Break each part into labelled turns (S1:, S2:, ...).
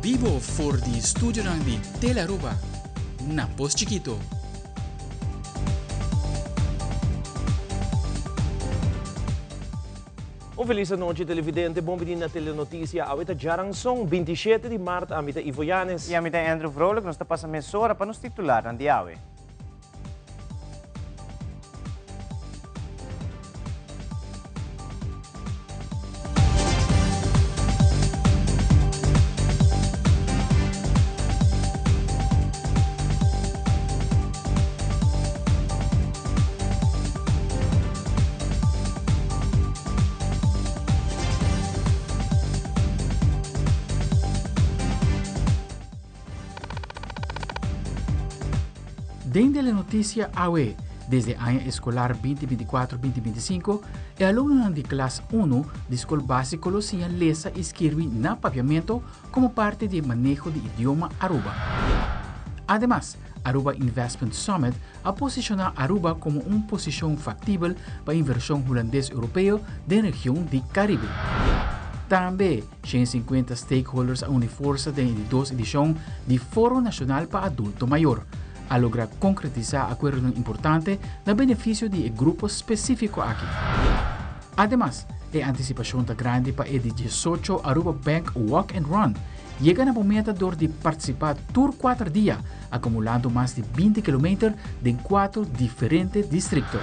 S1: Bibo for di studionan di Telearuba na Pos Chikito.
S2: Un felis anochi televidente, bon bini na Telenoticia. Awe ta djaranson, 27 di maart, ami ta Ivo Yanes.
S3: I ami ta Andrew Vrolijk, nos ta pasa mesora pa nos titularnan di awe.
S1: Den Telenoticia awe, desde aña eskolar 2024-2025, e alumnonan di klas 1 di skol básiko lo siña lesa i skirbi na papiamento komo parti di e maneho di idioma Aruba. Ademas, Aruba Investment Summit a posishoná Aruba komo un posishon faktibel pa invershon hulandes-europeo den region di Karibe. Tambe, 150 stakeholders a uni forsa den e di dos edishon di Foro Nashonal pa Adulto Mayor. A logra konkretisá akuerdonan importante na benefisio di e grupo spesífiko aki. Ademas, e antisipashon ta grandi pa e di 18 Aruba Bank Walk and Run yega na bo meta dor di partisipá tur kuater dia, akumulando mas di 20 kilometer den kuater diferente distrikto.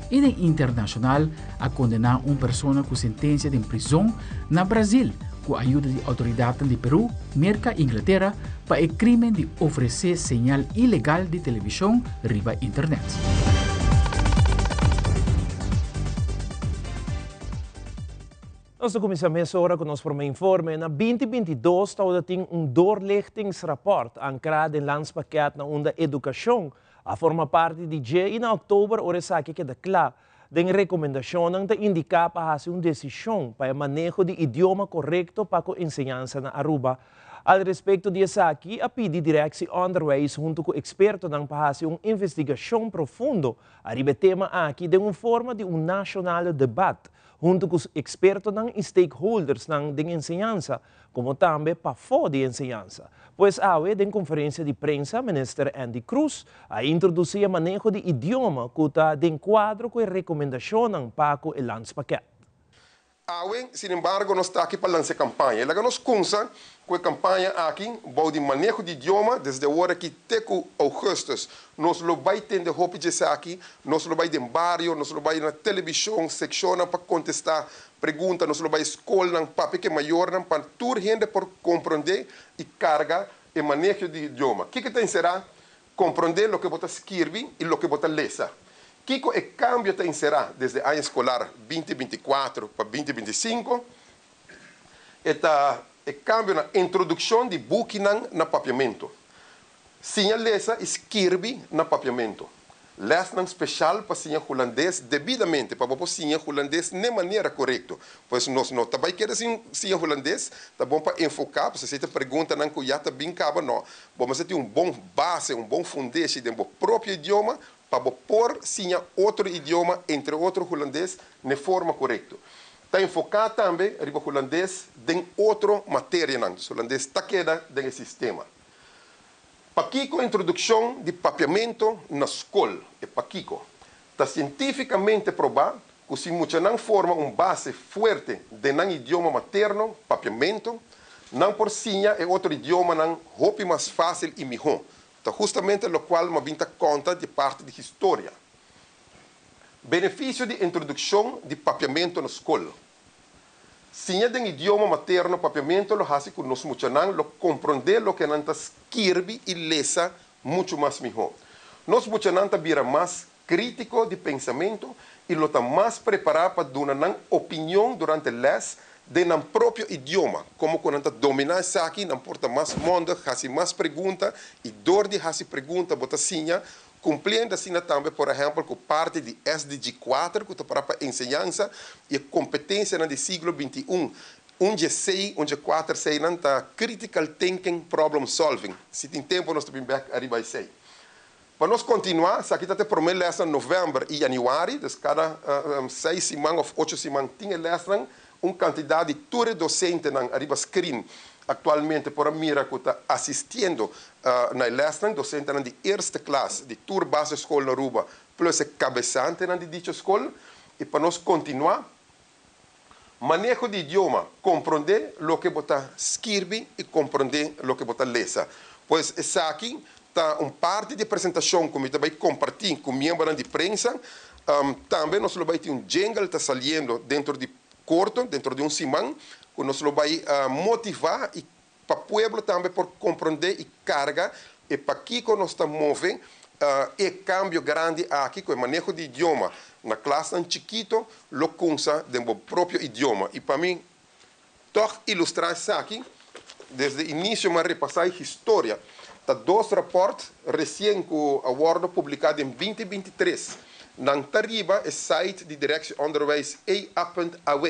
S1: I den internashonal a kondená un persona ku sentensia den prizon na Brazil ku ayuda di outoridatnan di Perú, Merka i Inglatera pa e krímen di ofresé señal ilegal di televishon riba internet.
S2: Nos ta kuminsá mesora ku nos promé informe. Na 2022 tabata tin un doorlichtingsrapport ankrá den landspakket na unda edukashon a forma parti di dje i na òktober ora esaki keda kla. Den rekomendashonnan ta indiká pa hasi un desishon pa e maneho di idioma korekto pa ku enseñansa na Aruba. Al respekto di esaki a pidi Directie Onderwijs huntu ku ekspertonan pa hasi un investigashon profundo ariba e tema aki den un forma di un nashonale debat huntu ku ekspertonan i stakeholdersnan den enseñansa komo tambe pafó di enseñansa. Pues awe den konferensia di prensa Minister Endy Croes a introdusí e maneho di idioma ku ta den kuadro ku e rekomendashonnan pa ku e landspakket.
S4: Awe, sinembargo, nos ta aki pa lansa e kampaña. E laga nos kumsa ku e kampaña aki bou di maneho di idioma desde awor aki te ku ougùstùs. Nos lo bai tende hopi dje esaki, nos lo bai den bario, nos lo bai na telebishon, sekshonnan pa kontestá pregunta, nos lo bai skolnan, papia ku e mayornan pa tur hende por komprondé i karga e maneho di idioma. Kiko ta enserá komprondé loke bo ta skirbi i loke bo ta lesa? Kiko e kambio ta enserá desde aña eskolar 2024 pa 2025? E ta e kambio na introdukshon di bukinan na papiamentu. Siña lesa i skirbi na papiamentu. Lèsnan speshal pa siña hulandes debidamente pa bo por siña hulandes n'e manera korekto. Pues nos no ta bai keda sin siña hulandes, ta bon pa enfoká, pasobra esei ta preguntanan ku ya ta bin kaba. No, bo mester tin un bon base, un bon fundeshi den bo propio idioma pa bo por siña otro idioma, entre otro hulandes, n'e forma korekto. Ta enfoká tambe riba hulandes den otro materianan, dus hulandes ta keda den e sistema. Pakiko introdukshon di papiamentu na skol? E pakiko? Ta sientífikamente probá ku si muchanan forma un base fuerte den nan idioma materno, papiamentu, nan por siña e otro idiomanan hopi mas fásil i mihó. Ta hustamente lokual m'a bin ta konta di parti di historia. Benefisio di introdukshon di papiamentu na skol. Siña den idioma materno papiamentu lo hasi ku nos muchanan lo komprondé loke nan ta skirbi i lesa muchu mas mihó. Nos muchanan ta bira mas krítiko di pensamentu i lo ta mas prepará pa duna nan opinion durante lès den nan propio idioma. Komo ku nan ta dominá esaki, nan por ta mas mondig, hasi mas pregunta i dor di hasi pregunta bo ta siña. Kumpliendo asina tambe, por ehèmpel, ku parti di SDG 4 ku ta pará pa enseñansa i e kompetensianan di siglo 21, un dje sei, un dje kuater seinan ta critical thinking, problem solving. Si tin tempu nos ta bin bèk ariba esei. Pa nos kontinuá, esaki ta ta e promé lèsnan novèmber i yanüari, dus kada seis siman òf ocho siman tin e lèsnan. Un kantidat di tur e dosentenan ariba screen aktualmente por a mira ku ta asistiendo na e lèsnan, dosentenan di eerste klas di tur basisschool na Aruba plus e kabesantenan di dicho skol. I pa nos kontinuá, maneho di idioma, komprondé loke bo ta skirbi i komprondé loke bo ta lesa. Pues esaki ta un parti di e presentashon ku mi ta bai kompartí ku miembronan di prensa. Tambe nos lo bai tin un jingle ta saliendo dentro di korto, dentro di un siman, ku nos lo bai motivá i pa pueblo tambe por komprondé i karga e pakiko nos ta move e kambio grandi aki ku e maneho di idioma na klasnan chikito lo kunsa den bo propio idioma. I pa mi tòg ilustrá esaki, desde inisio mi a repasá e historia. Ta dos rapòrt resien ku a wòrdu publiká den 2023. Nan ta riba e site di Directie Onderwijs ea.aw.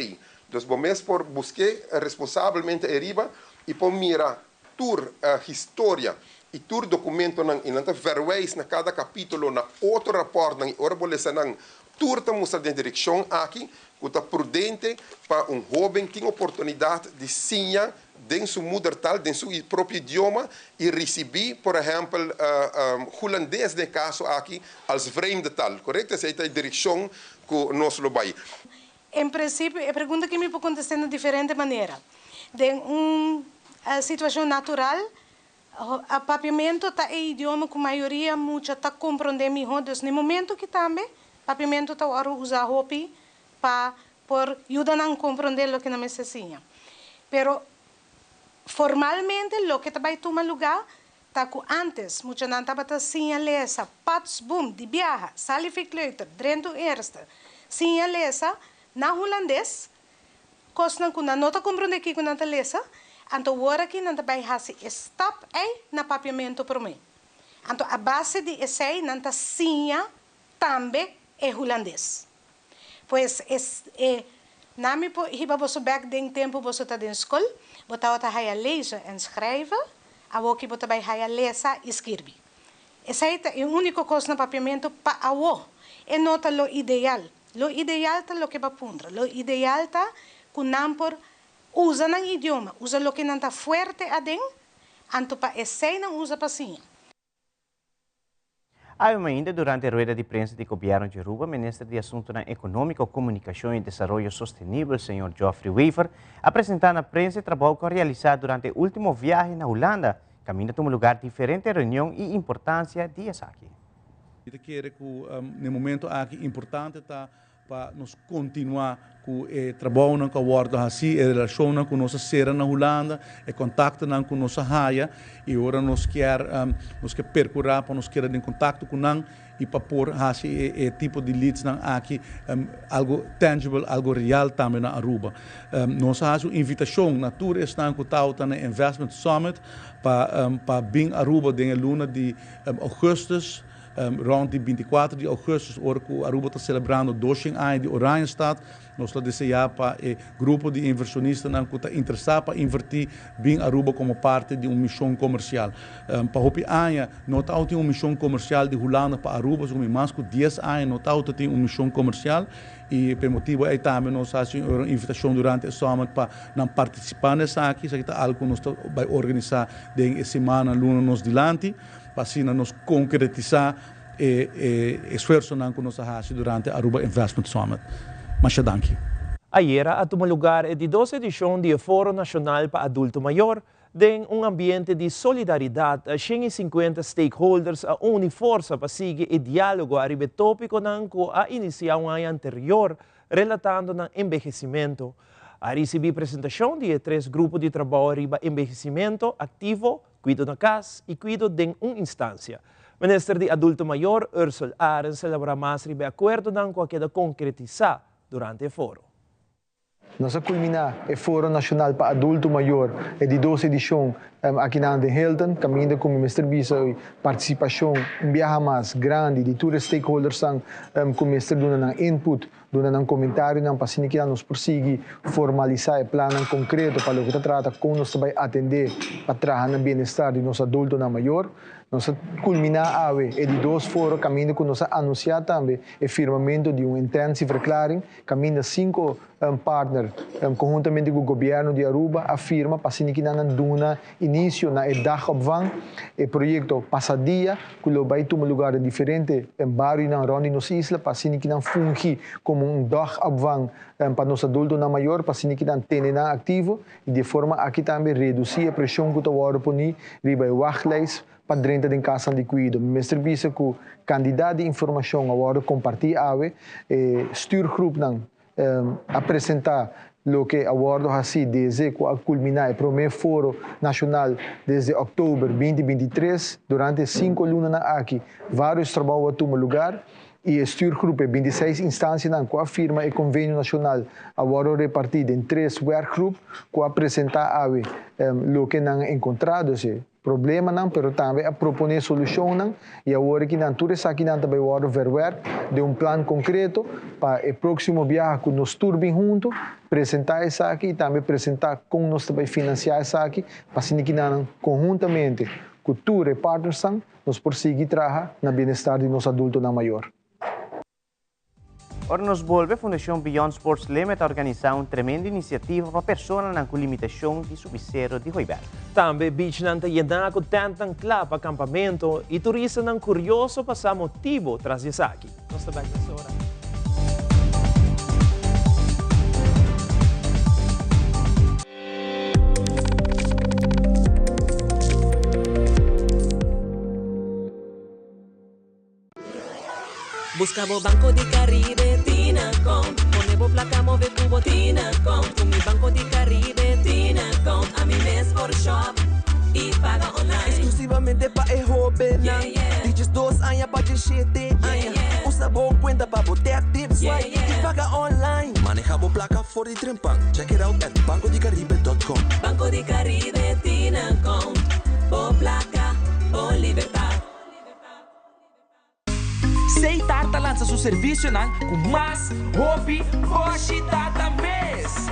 S4: Dus bo mes por busk'é responsabelmente ei riba i por mira tur historia i tur dokumentonan, i nan ta verwijs na kada kapítulo na otro rapòrtnan, i ora bo lesa nan tur ta mustra den direkshon aki ku ta prudente pa un hóben tin oportunidat di siña den su moedertaal, den su propio idioma, i risibí, por ehèmpel, hulandes den kaso aki als vreemde taal. Korekto? Esei ta e direkshon ku nos lo bai.
S5: En prinsipio, e pregunta ku mi por kontestá di diferente manera. Den un situashon natural, e papiamento ta e idioma ku mayoria mucha ta komprondé mihó. Dus na momento ku tambe papiamento ta usa hopi pa por yuda nan komprondé loke nan mester siña. Pero formalmente loke ta bai tuma lugá ta ku antes muchanan tabata siña lesa, pats boom, di biaha, sali fi kleuter, drenta eerste, siña lesa na hulandes, kosnan ku nan no ta komprondé kiko nan ta lesa, anto awor aki nan ta bai hasi stap ei na papiamento promé. Anto a base di esei nan ta siña tambe e hulandes. Pues es na mi por hiba boso bèk den tempu boso ta den skol, bo tabata haya lezen en schrijven, awor aki bo ta bai haya lesa i skirbi. Esei ta e úniko kos na papiamento pa awor. E no ta lo ideal. Lo ideal ta loke b'a puntra. Lo ideal ta ku nan por usa nan idioma, usa loke nan ta fuerte aden, anto pa esei nan usa pa siña.
S3: Ainda durante e rueda di prensa di gobièrnu di Aruba, Minister di Asuntu Ekonómiko, Komunikashon i Desaroyo Sostenibel, señor Geoffrey Wever, a presentá na prensa e trabou ku a realisá durante e último biahe na Hulanda, kaminda a tuma lugá diferente reunion i importansia di esaki.
S6: Mi ke ku na e momento aki importante ta pa nos kontinuá ku e trabou ku a wòrdu hasí, e relashon ku nos a sera na Hulanda, e kontakto ku nos a haya, i ora nos ke perkurá pa nos keda den kontakto ku nan i pa por hasi e tipo di leads nan aki algu tangible, algu real tambe na Aruba. Nos a hasi un invitashon na tur esnan ku ta na Investment Summit pa bin Aruba den luna di ougùstùs, rònt di 24 di ougùstùs, ora ku Aruba ta selebrando 200 aña di Oranjestad. Nos ta deseá pa e grupo di invershonista ku ta interesá pa invertí bin Aruba komo parti di un mishon komersial. Pa hopi aña no tin un mishon komersial di Hulanda pa Aruba, so mas ku 10 aña no tin un mishon komersial, i pa e motibu ei tambe nos a hasi un invitashon durante e summit pa nan partisipá na esaki. Esaki ta algu ku nos ta bai organisá den siman luna nos dilanti, pa asina nos konkretisá e esfuerso ku nos a hasi durante Aruba Investment Summit. Masha danki.
S2: Ayera a tuma lugá e di dos edishon di Foro Nashonal pa Adulto Mayor, den un ambiente di solidaridat, 150 stakeholders a uni forsa pa sigui e diálogo ariba tópiko ku a inisiá un aña anterior relatando na enbehesimentu. A risibí presentashon di tres grupo di trabou riba enbehesimentu aktivo, kuido na kas i kuido den un instansia. Minister di Adulto Mayor, Ursula Arends, a selebrá mas riba akuerdo ku a keda konkretisá durante e foro.
S7: Nos a kulminá e Foro Nashonal pa Adulto Mayor, e di dos edishon aki na The Hilton, kaminda ku mester bisa partisipashon un biaha mas grandi di tur stakeholders ku mester duna nan input. duna nan comentarionan pa asina kila nos por sigui formalisa e plannan concreto pa loke ta trata con nos ta bay atende pa traha na bienestar di nos adultonan mayor. Nos a culmina awe e di dos foro caminda cu nos a anuncia tambe e firmamento di un intentieverklaring caminda cinco partner conhuntamente cu Gobierno di Aruba a firma pa asina ki nan a duna inicio na e dagopvang, e proyecto Pasadia cu lo bay tuma lugar den diferente barionan rond di nos isla pa asina ki nan fungi como un dagopvang pa nos adultonan mayor pa asina ki nan tene nan activo y di e forma aki tambe reduci e presion cu ta wordo poni riba e wachtlijst pa drenta den kasnan di kuido. Mi mester bisa ku kandidat di informashon a wòrdu kompartí awe. E stuurgroepnan a presentá loke a wòrdu hasí desde ku a kulminá e promé foro nashonal desde òktober 2023. Durante e sinku lunanan aki vários trabou a tuma lugar i e stuurgroep, e 26 instansianan ku a firma e konvenio nashonal a wòrdu repartí den tres werkgroep ku a presentá awe loke nan a enkontrá. Dus e. Problemanan, pero tambe a proponé solushonnan i awor aki nan tur esakinan ta bai wòrdu verwerk den un plan konkreto pa e próksimo biaha ku nos tur bin huntu presentá esaki i tambe presentá kon nos ta bai finansiá esaki pa asina kinanan konhuntamente ku tur e partnersnan nos por sigui traha na bienestar di nos adultonan mayor.
S3: Ora nos bolbe, Fundashon Beyond Sports Limit a organisá un tremendo inisiativa pa personanan ku limitashon di subi Sero di Hooiberg.
S2: Tambe beachnan ta yená ku tèntnan kla pa kampamentu i turistanan kurioso pa sa motibu tras di esaki. Nos ta bèk mesora.
S8: Busca bo Banco di Caribe Tinacom Pone bo placa move cu bo Tinacom Cu mi Banco di Caribe Tinacom Ami mes por shop y paga online.
S9: Exclusivamente pa e hobennan di 12 aña pa 17 aña. Usa bo cuenta pa bo tap, tip, swipe y paga online. Maneha bo placa for di trempan. Check it out at bancodicaribe.com.
S8: Banco di Caribe Tinacom Bo placa, bo libertad.
S9: Seitar ta lansa su servisionan ku mas hopi boshi data mes.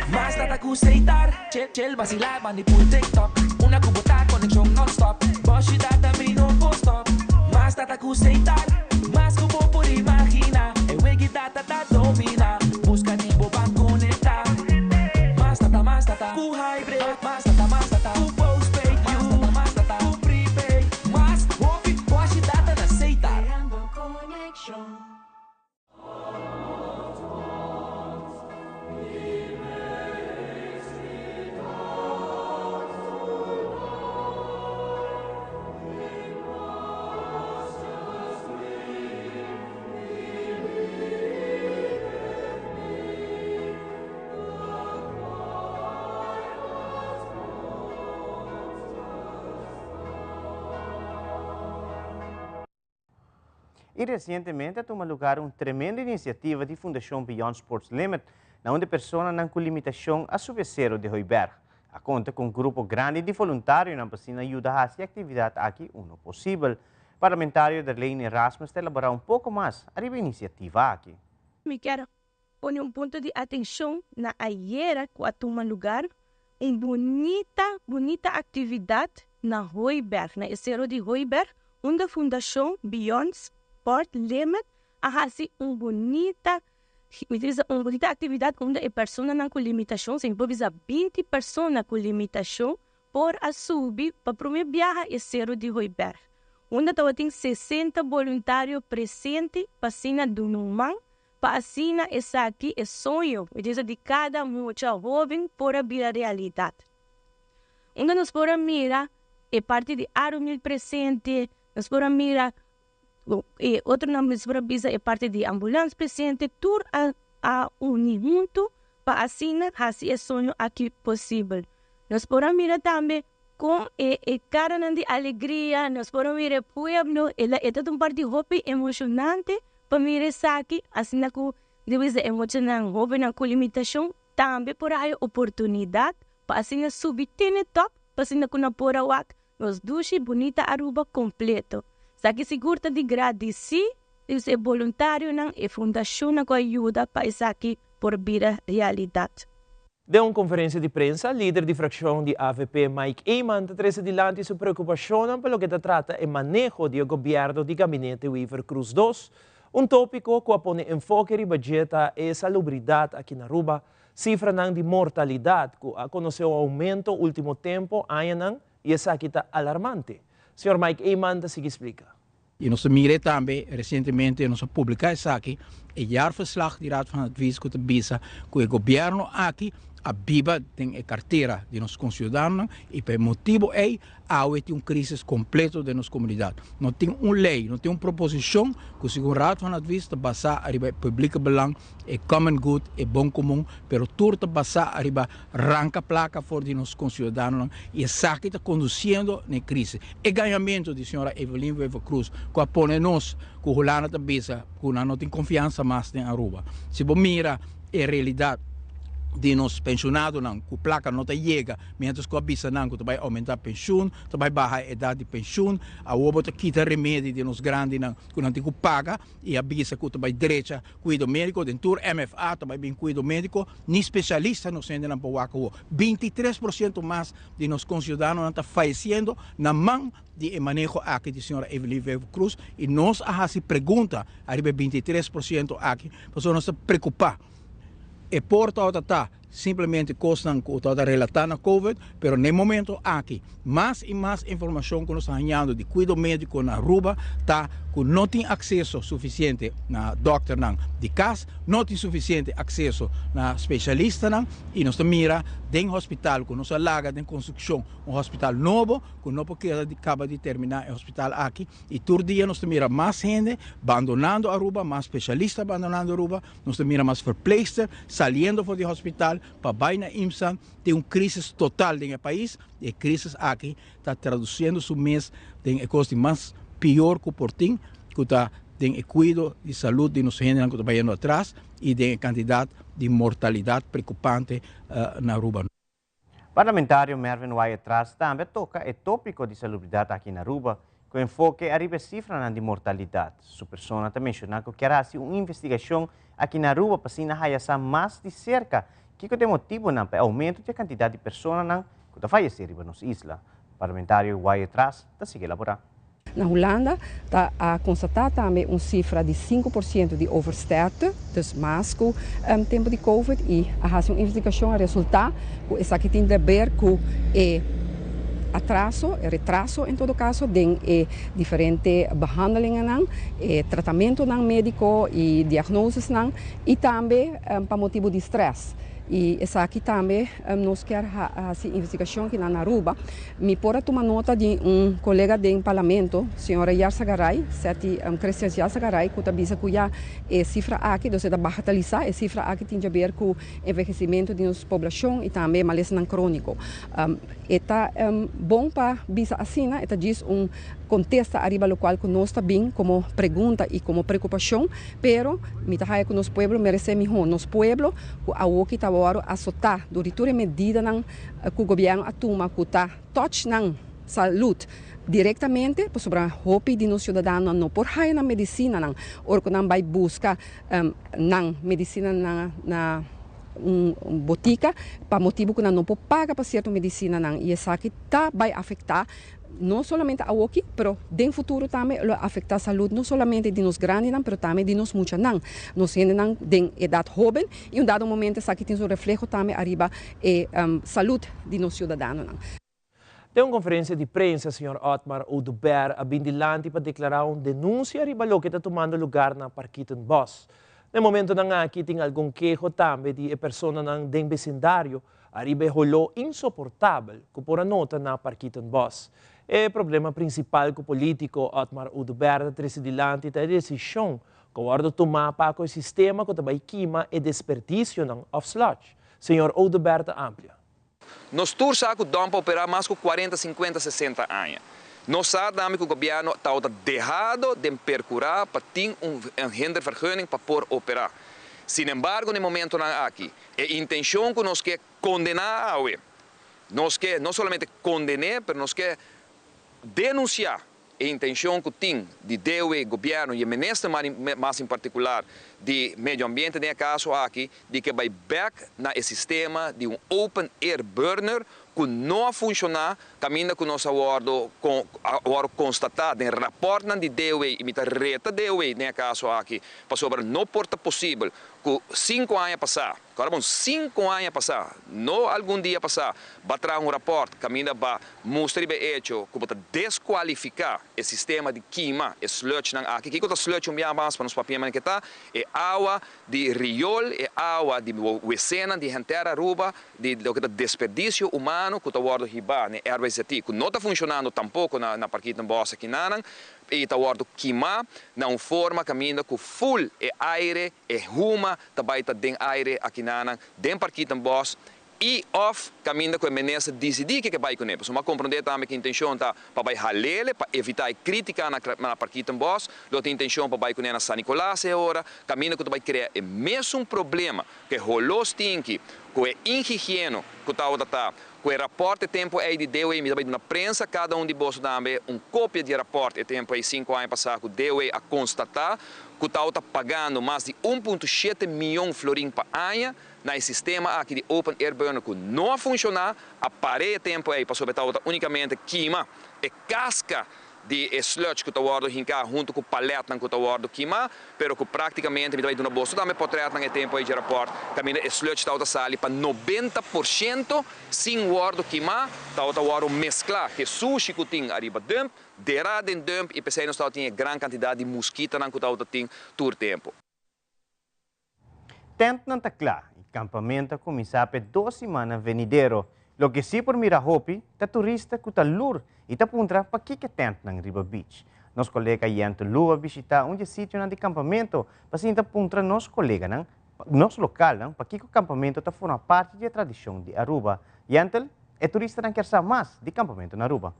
S9: Mas data ku Seitar, chel chel basilá bandi pul TikTok. Una ku bo ta konekshon nònstòp, boshi data mi no por stòp. Mas data ku Seitar, mas ku bo por imaginá. E wegi data ta dominá, buska di bo ban konektá. Mas data, mas data ku hybrid, mas data, mas data ku postpaid, mas data, mas data ku prepaid. Mas hopi boshi data na Seitar.
S8: Creando conexion.
S3: Y recientemente a tuma lugar un tremendo iniciativa di Fundacion Beyond Sports Limit, na unda personanan cu limitacion a subi e Cero de Hooiberg. A conta cu un grupo grandi di voluntarionan pa asina yuda haci e actividad aki uno posibel. Parlamentario Darlene Erasmus ta elabora un poco mas ariba e iniciativa aki.
S10: Mi kier Pone un punto di atencion na ayera cu a tuma lugar un bunita, bunita actividad na Hooiberg, na e Cero di Hooiberg, unda Fundacion Beyond Sport Limit a haci un bunita, mi ta bisa un bunita actividad unda e personanan cu limitacion, si mi por bisa 20 persona cu limitacion por a subi pa prome biaha e Cero di Hooiberg, unda tabatin 60 boluntario presente pa asina duna un man Pa asina esaki e soño di kada mucha hoben por a bira realidat. Unda nos por a mira e parti di Arumil presente, nos por a mira e otronan nos por a bisa e parti di ambulans presente, tur a a uni huntu pa asina hasi e soño aki posibel. Nos por a mira tambe kon e e karanan di alegria, nos por a mira e pueblo, e la e ta un parti hopi emoshonante Pa mira esaki, asina ku debes di e muchanan hóbennan ku limitashon tambe por a haya oportunidat pa asina subi tene tòp pa asina ku nan por a wak nos dushi bunita Aruba kompleto. Esaki sigur ta di gradisí Dus e boluntarionan, e fundashonnan ku a yuda pa esaki por bira realidat.
S2: Den un conferencia di prensa, lider di fraccion di AVP Mike Eman ta trece dilanti su preocupacionnan pa loke ta trata e maneho di e gobierno di Gabinete Wever-Croes dos. Un topico cu a pone enfoke riba dje ta e salubridad aki na Aruba, cifranan di mortalidad cu a conoce un aumento ultimo tempo, añanan, y esaki ta alarmante. Señor Mike Eman ta sigui splica.
S11: Y nos ta mira tambe, recientemente nos a publica esaki, e jaarverslag di Raad van Advies cu ta bisa cu e gobierno aki a biba den e cartera di nos conciudadanonan y pa e motibo ey awe tin un crisis completo den nos comunidad. No tin un ley, no tin un proposicion cu segun Raad van Advies ta basa ariba e publieke belang, e common good, e bon comun, pero tur ta basa ariba ranca placa for di nos conciudadanonan y esaki ta conduciendo na e crisis. E gañamento di señora Evelyn Wever Croes cu a pone nos cu Hulanda ta bisa cu nan no tin confiansa mas den Aruba. Si bo mira e realidad di nos pensionadonan cu placa no ta yega mientras cu a bisa nan cu ta bay aumenta pensioen, ta bay baha e edad di pensioen, awor bo ta kita remedi di nos grandinan cu nan tin cu paga y a bisa cu ta bay drecha cuido medico, den tur MFA ta bay bin cuido medico, ni specialista nos hendenan por wak awor. 23% mas di nos conciudadanonan ta fayeciendo na man di e maneho aki di señora Evelyn Wever Croes y nos a haci pregunta ariba e 23% aki pasobra nos ta preocupa. E por tabata ta simplemente cosnan cu tabata relata na covid, pero na e momento aki mas y mas informacion cu nos ta hañando di cuido medico na Aruba ta cu no tin acceso suficiente na dokternan di cas, no tin suficiente acceso na specialistanan y nos ta mira den hospital cu nos a laga den construccion un hospital nobo cu no por keda di caba di termina e hospital aki y tur dia nos ta mira mas hende bandonando Aruba, mas specialista bandonando Aruba, nos ta mira mas verpleegster saliendo for di hospital pa bay na IMSA. Tin un crisis total den e pais y e crisis aki ta traduciendo su mes den e cos di mas pior cu por tin, cu ta den e cuido di salud di nos hendenan cu ta bayendo atras y den e cantidad di mortalidad preocupante na Aruba.
S3: Parlamentario Mervin Wyatt-Ras tambe a toca e topico di salubridad aki na Aruba, cu enfoke ariba e cifranan di mortalidad. Su persona ta menciona cu kier haci un investigacion aki na Aruba pa asina haya sa mas di cerca kico ta e motibonan pa e aumento di e cantidad di personanan cu ta fayece riba nos isla. Parlamentario Wyatt-Ras ta sigui elabora.
S12: Na Hulanda ta a konstatá tambe un sifra di 5% di oversterfte, dus mas ku tempu di covid, i a hasi un investigashon a resultá ku esaki tin di ber ku e atraso, e retraso en todo kaso den e diferente behandelingennan, e tratamentunan médiko i diagnosesnan i tambe pa motibu di strès. I esaki tambe nos kier hasi investigashon kinan na Aruba. Mi por a tuma nota di un colega den Parlamento, señora Yarzagaray, Setty Christians Yarzagaray, cu ta bisa cu ya e cifra aki, dus e ta bagatalisa, e cifra aki tin djaber cu envejecimento di nos poblacion y tambe malesanan cronico. E ta bon pa bisa asina, e ta djis un contesta ariba locual cu nos ta bin como pregunta y como preocupacion, pero mi ta haya cu nos pueblo merece miho. Nos pueblo cu awoki ta worde azota door di tur e medidanan cu gobierno a tuma cu ta touch nan salud directamente, pasobra hopi di nos ciudadanonan no por haya nan medicinanan ora cu nan bay busca nan medicinanan na un botica pa motibo cu nan no por paga pa cierto medicinanan y esaki ta bay afecta no solamente awoki, pero den futuro tambe lo afecta salud no solamente di nos grandinan, pero tambe di nos muchanan, nos hendenan den edad hoben y un dado momento esaki tin su refleho tambe ariba e salud di nos ciudadanonan.
S2: Den un conferencia di prensa, señor Otmar Oduber a bin dilanti pa declara un denuncia riba loke ta tumando lugar na Parkietenbos. Na e momentonan aki tin algun keho tambe di e personanan den vecindario ariba e holó insoportabel cu por a nota na Parkietenbos. E problema principal cu politico Otmar Oduber ta trece dilanti ta e decision cu a wordo tuma pa cu e sistema cu ta bay kima e desperdicionan of sludge. Señor Oduber ta amplia.
S13: Nos tur sa cu dump a opera mas cu 40, 50, 60 aña. Nos sa tambe cu gobierno tabata dehado den percura pa tin un hindervergunning pa por opera. Sin embargo, na e momentonan aki, e intencion cu nos ke condena awe, nos ke no solamente condene, pero nos ke denuncia. E intencion cu tin di DOW, Gobierno y e Minister mas en particular di Medio Ambiente den e caso aki, di ke bay bek na e sistema di un open air burner cu no a funciona caminda cu nos a wordo a wordo constata den raportnan di DOW y mi ta reta DOW den e caso aki pasobra no por ta posibel cu cinco aña pasa, Ora bon cinco aña pasá, no algun dia pasá, ba traha un raport caminda ba mustra riba e hecho cu bo ta descualifica e sistema di kima e sludgenan aki. Kico ta sludge un bia mas pa nos papia manera ke ta? E awa di riool, e awa di wesenan di henter Aruba, di loke ta desperdicio humano cu ta wordo hiba na e RWZI cu no ta funcionando tampoco na Parkietenbos akinanan y ta wordo kima na un forma caminda cu full e aire E huma ta bai ta den aire akinanan den Parkietenbos i òf kaminda ku e minister disidí ke ke bai kuné. Pasobra mi a komprondé tambe ku intenshon ta pa bai halele pa evitá e krítika na na Parkietenbos. Lo tin intenshon pa bai kuné na San Nicolas e ora, kaminda ku ta bai krea e mesun problema ku e holó stinki, ku e inhigieno ku tabata ta ku e rapòrt e tempu ei di DOE. Mi ta bai duna prensa kada un di boso tambe un kopia di e rapòrt e tempu ei sinku aña pasá ku DOE a konstatá ku tau ta pagando mas di un punto shete mion florin pa aña na e sistema aki di open air burner ku no a funshoná, a par'é e tempu ei pasobra e tabata únikamente kima e kaska di e sludge ku ta wòrdu hinká huntu ku palètnan ku ta wòrdu kimá, pero ku práktikamente mi ta bai duna boso tambe pòtrètnan e tempu ei dje rapòrt kaminda e sludge tabata sali pa 90% sin wòrdu kimá, tabata wòrdu mesklá ku e sushi ku tin ariba dump. Derá den dump i p'esei nos tabatin e gran kantidat di muskitanan ku tabata tin tur tempu.
S3: Tentnan ta kla i kampamentu a kuminsá p'e dos simannan venidero. Loke sí por mira hopi ta turista ku ta lur i ta puntra pakiko e tentnan riba beach. Nos kolega Yento Lu a bishitá un di e sitionan di kampamentu pa sinta puntra nos koleganan, nos lokalnan, pakiko kampamentu ta forma parti di e tradishon di Aruba. Yentel, e turistanan kier sa mas di kampamentu na Aruba.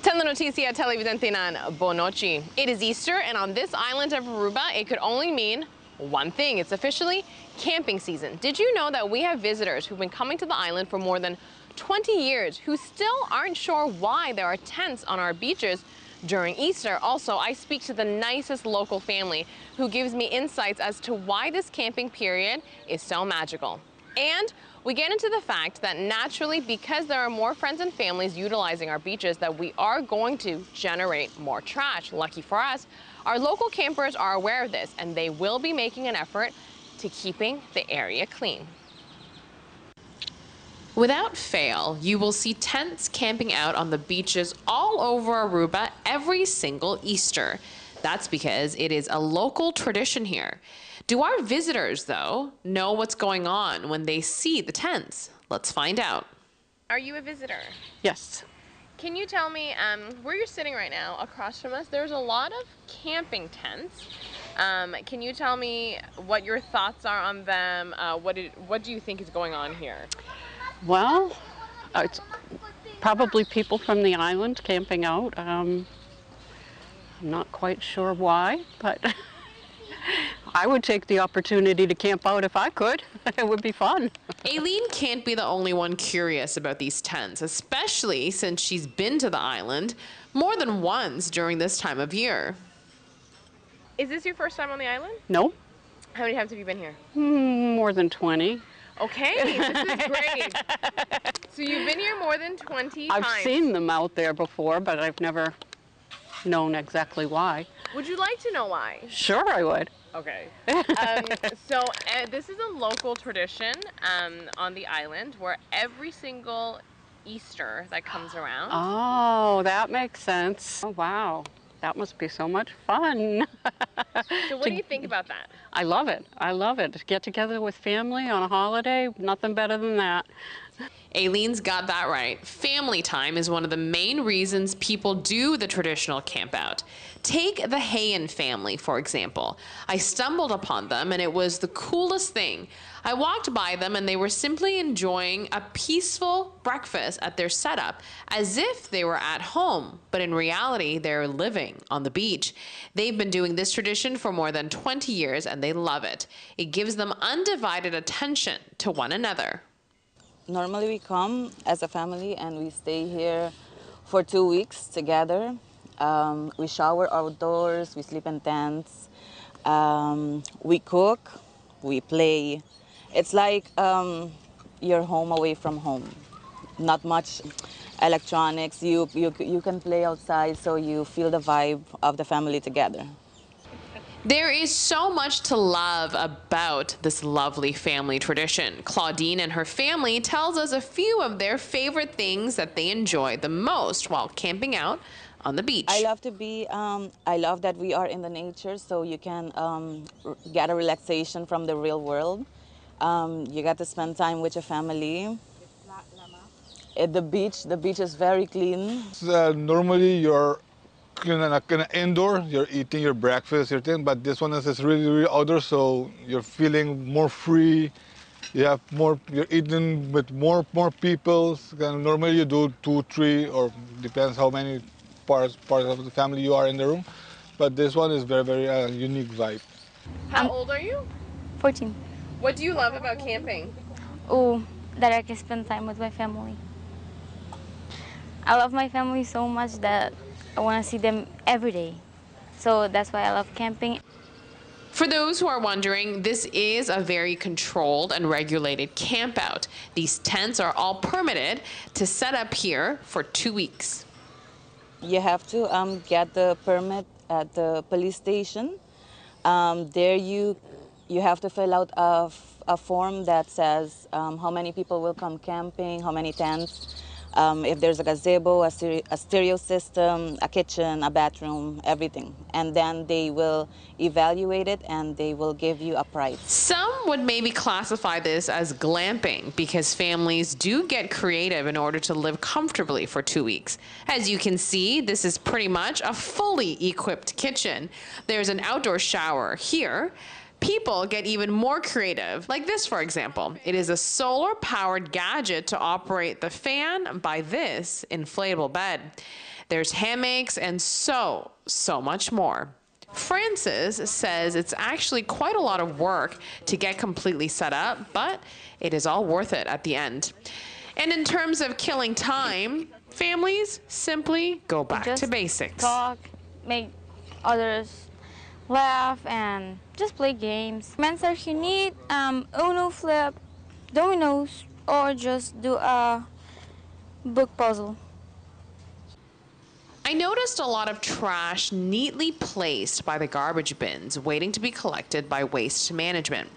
S14: Tele Noticia televidentenan bon nochi. It is Easter and on this island of Aruba it could only mean one thing. It's officially camping season. Did you know that we have visitors who've been coming to the island for more than 20 years who still aren't sure why there are tents on our beaches during Easter? Also, I speak to the nicest local family who gives me insights as to why this camping period is so magical. And we get into the fact that naturally, because there are more friends and families utilizing our beaches, that we are going to generate more trash. Lucky for us, our local campers are aware of this and they will be making an effort to keeping the area clean. Without fail, you will see tents camping out on the beaches all over Aruba every single Easter. That's because it is a local tradition here. Do our visitors, though, know what's going on when they see the tents? Let's find out. Are you a visitor?
S15: Yes.
S14: Can you tell me um, where you're sitting right now, across from us, there's a lot of camping tents. Um, can you tell me what your thoughts are on them? Uh, what, did, what do you think is going on here?
S15: Well, uh, it's probably people from the island camping out. Um, I'm not quite sure why, but I would take the opportunity to camp out if I could. It would be fun.
S14: Aileen can't be the only one curious about these tents, especially since she's been to the island more than once during this time of year. Is this your first time on the island?
S15: No.
S14: How many times have you been here?
S15: Hmm, more than 20.
S14: Okay, this is great. so you've been here more than 20
S15: I've
S14: times.
S15: seen them out there before, but I've never known exactly why.
S14: Would you like to know why?
S15: Sure, I would.
S14: Okay. Um, so uh, this is a local tradition um, on the island where every single Easter that comes around.
S15: Oh, that makes sense. Oh, wow. That must be so much fun.
S14: so what do you think about that?
S15: I love it. I love it. Get together with family on a holiday, nothing better than that.
S14: Aileen's got that right. Family time is one of the main reasons people do the traditional campout. Take the Hayen family, for example. I stumbled upon them and it was the coolest thing. I walked by them and they were simply enjoying a peaceful breakfast at their setup as if they were at home, but in reality, they're living on the beach. They've been doing this tradition for more than 20 years and they love it. It gives them undivided attention to one another.
S16: Normally we come as a family and we stay here for 2 weeks together. We shower outdoors, we sleep in tents, we cook, we play. It's like you're home away from home. Not much electronics. You can play outside, so you feel the vibe of the family together.
S14: There is so much to love about this lovely family tradition. Claudine and her family tells us a few of their favorite things that they enjoy the most while camping out on the beach.
S16: I love that we are in the nature, so you can get a relaxation from the real world. You get to spend time with your family. At the beach is very clean.
S17: Normally you're kind of indoor, you're eating your breakfast, your thing, but this one is really, really outdoor, so you're feeling more free. You have more, you're eating with more people. And normally you do two, three, or depends how many parts of the family you are in the room. But this one is very, very unique vibe.
S14: How old are you?
S18: 14.
S14: What do you love about camping?
S18: Oh, that I can spend time with my family. I love my family so much that I want to see them every day. So that's why I love camping.
S14: For those who are wondering, this is a very controlled and regulated campout. These tents are all permitted to set up here for 2 weeks.
S16: You have to get the permit at the police station. There you have to fill out a form that says how many people will come camping, how many tents, if there's a gazebo, a stereo system, a kitchen, a bathroom, everything. And then they will evaluate it and they will give you a price.
S14: Some would maybe classify this as glamping because families do get creative in order to live comfortably for 2 weeks. As you can see, this is pretty much a fully equipped kitchen. There's an outdoor shower here. People get even more creative, like this, for example. It is a solar powered gadget to operate the fan by this inflatable bed. There's hammocks and so, so much more. Francis says it's actually quite a lot of work to get completely set up, but it is all worth it at the end. And in terms of killing time, families simply go back
S18: Just
S14: to basics.
S18: Talk, make others laugh, and just play games. Men's you need Uno flip, dominoes, or just do a book puzzle.
S14: I noticed a lot of trash neatly placed by the garbage bins, waiting to be collected by waste management.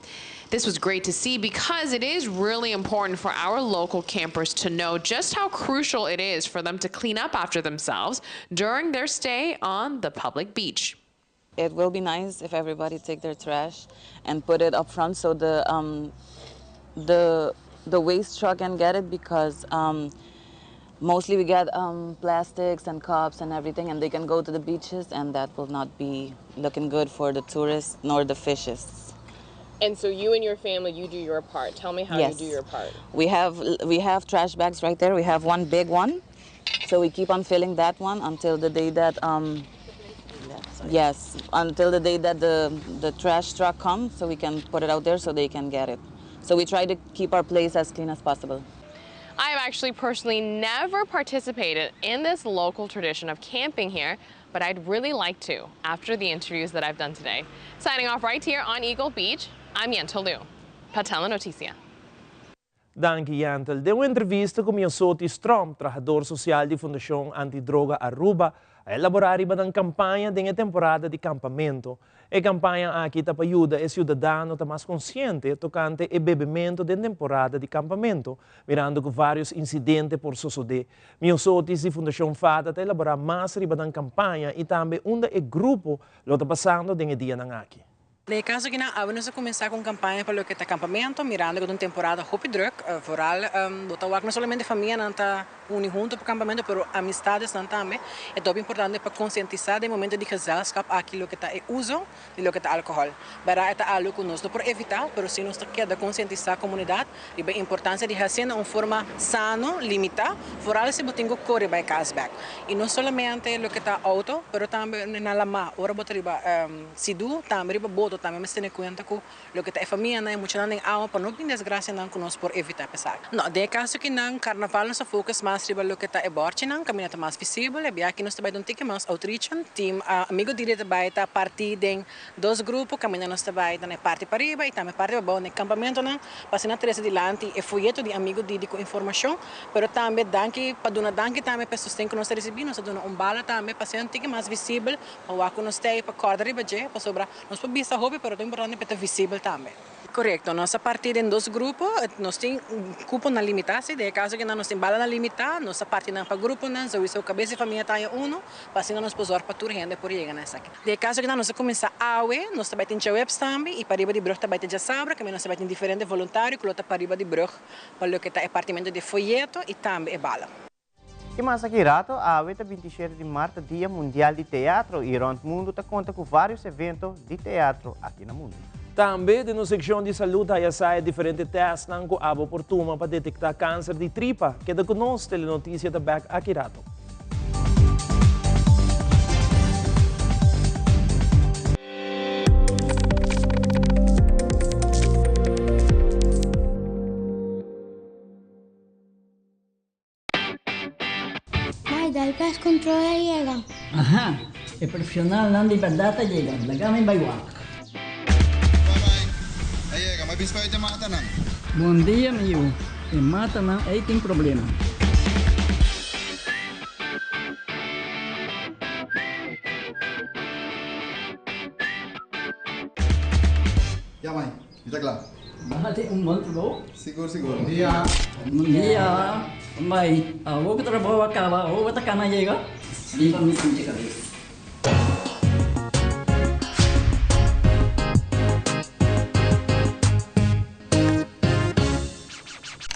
S14: This was great to see because it is really important for our local campers to know just how crucial it is for them to clean up after themselves during their stay on the public beach.
S16: It will be nice if everybody take their trash and put it up front so the waste truck can get it, because mostly we get plastics and cups and everything, and they can go to the beaches, and that will not be looking good for the tourists nor the fishes.
S14: And so you and your family, you do your part. Tell me how
S16: Yes.
S14: you do your part.
S16: We have trash bags right there. We have one big one, so we keep on filling that one until the day that yes, until the day that the trash truck comes, so we can put it out there so they can get it. So we try to keep our place as clean as possible.
S14: I have actually personally never participated in this local tradition of camping here, but I'd really like to after the interviews that I've done today. Signing off right here on Eagle Beach, I'm Yentl Lieuw. Pa Telenoticia.
S2: Danki, Yentl. Den un entrevista ku Miosoti Strom, trahadó sosial di Fundashon Antidroga Aruba, a elaborá riba e kampaña di temporada di kampamentu. E kampaña aki ta pa yuda e siudadano ta mas konsiente tokante e bebementu den temporada di kampamentu, mirando ku vários insidente por sosodé. Miosoti di Fundashon FADA ta elaborá mas riba e kampaña i tambe unda e grupo lo ta pasando den dianan aki.
S19: Den e kaso aki, nos a kuminsá ku kampaña pa loke ta kampamentu, mirando ku ta un temporada hopi druk, vooral no solamente famianan ta uni huntu pa kampamentu, pero amistatnan tambe. Ta hopi importante pa konsientisá den momento di gezelschap aki loke ta e uso di loke ta alkohòl. Pero ta algu ku nos no por evitá, pero si nos ke konsientisá komunidat i e importansia di hasi un forma sano, limitá, vooral si bo tin ku kore bai kas bèk. I no solamente loke ta outo, pero tambe na laman, ora bo ta riba sea-doo, tambe riba boto, tambe mester tene kuenta ku loke ta e famia, né, muchanan den awa pa no tin desgrasianan ku nos por evitá p'esaki. No, den e kaso aki na karnaval nos focus mas mas riba loke ta e bòrchinan, kaminda ta mas visibel. E biaha aki nos ta bai ta un tiki mas outreachen. Team Amigo Didi ta bai ta partí den dos grupo, kaminda nos ta bai ta na e parti pariba i tambe parti pabou na e kampamentonan pa asina trese dilanti e foyeto di Amigo Didi ku informashon. Pero tambe danki pa duna danki tambe pa e sosten ku nos ta risibí. Nos ta duna un bala tambe pa asina un tiki mas visibel pa wak ku nos ta ei pa kòrda riba dje pasobra nos por bisa hopi pero ta importante pa e ta visibel tambe. Korekto, nos a parti den dos grupo, nos tin kuponan limitá, si den e kaso kinan nos tin balanan limitá, nos a parti nan pa gruponan, souiso kabes di famia ta haña uno, pa asina nos por zòrg pa tur hende por yega na esaki. Den e kaso kinan nos a kuminsá awe, nos ta bai tin djaweps tambe i pariba di brùg ta bai te djasabra, kaminda nos ta bai tin diferente voluntario ku lo ta pariba di brùg pa loke ta e partimentu di e foyeto i tambe e bala.
S3: I mas aki rato, awe ta 27 di mart ta Dia Mundial di Teatro i rond mundu ta konta ku vários evento di teatro aki na mundu.
S2: Tambe den nos sekshon di salud haya sa e diferente tèstnan ku abo por tuma pa detektá kanser di tripa. Keda ku nos, Telenotisia ta bèk aki rato.
S18: Mai, dal pest control a yega.
S20: Aha, e profesionalnan di berdad a yega, laga mi bai wak.
S21: Bye bye, a yega, mi bisa pa e matanan.
S20: Bon dia mi yu, e matanan ei tin problema.
S21: Ya mai, Mi ta kla.
S20: Bo hasi un bon trabou.
S21: Sigur, sigur. Bon dia.
S20: Bon dia. Bai, awor ku trabou a kaba, awor bo ta kana yega? Liba mi sinti kabes.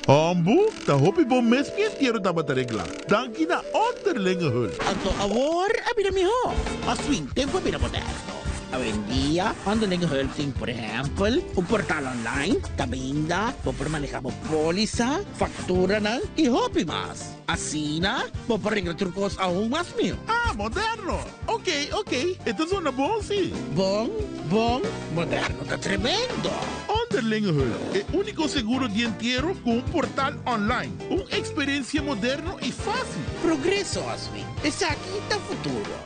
S22: Hombu, ta hopi bon mes mi entiero tabata regla. Danki na Onderlinge Hulp.
S23: Anto awor a bira mihó. Aswin tempu a bira moderno. Awendia, Onderlinge Hulp tin por ehèmpel un portal online kaminda bo por manehá bo pólisa, fakturanan i hopi mas. Asina bo por regla tur kos aun mas mihó.
S22: Ah, moderno! Oké, oké, e ta zona bon sí.
S23: Bon, bon, moderno ta tremendo!
S22: Onderlinge Hulp, e úniko seguro di entiero ku un portal online. Un eksperensia moderno i fásil.
S23: Progreso, Oswin. Esaki ta futuro.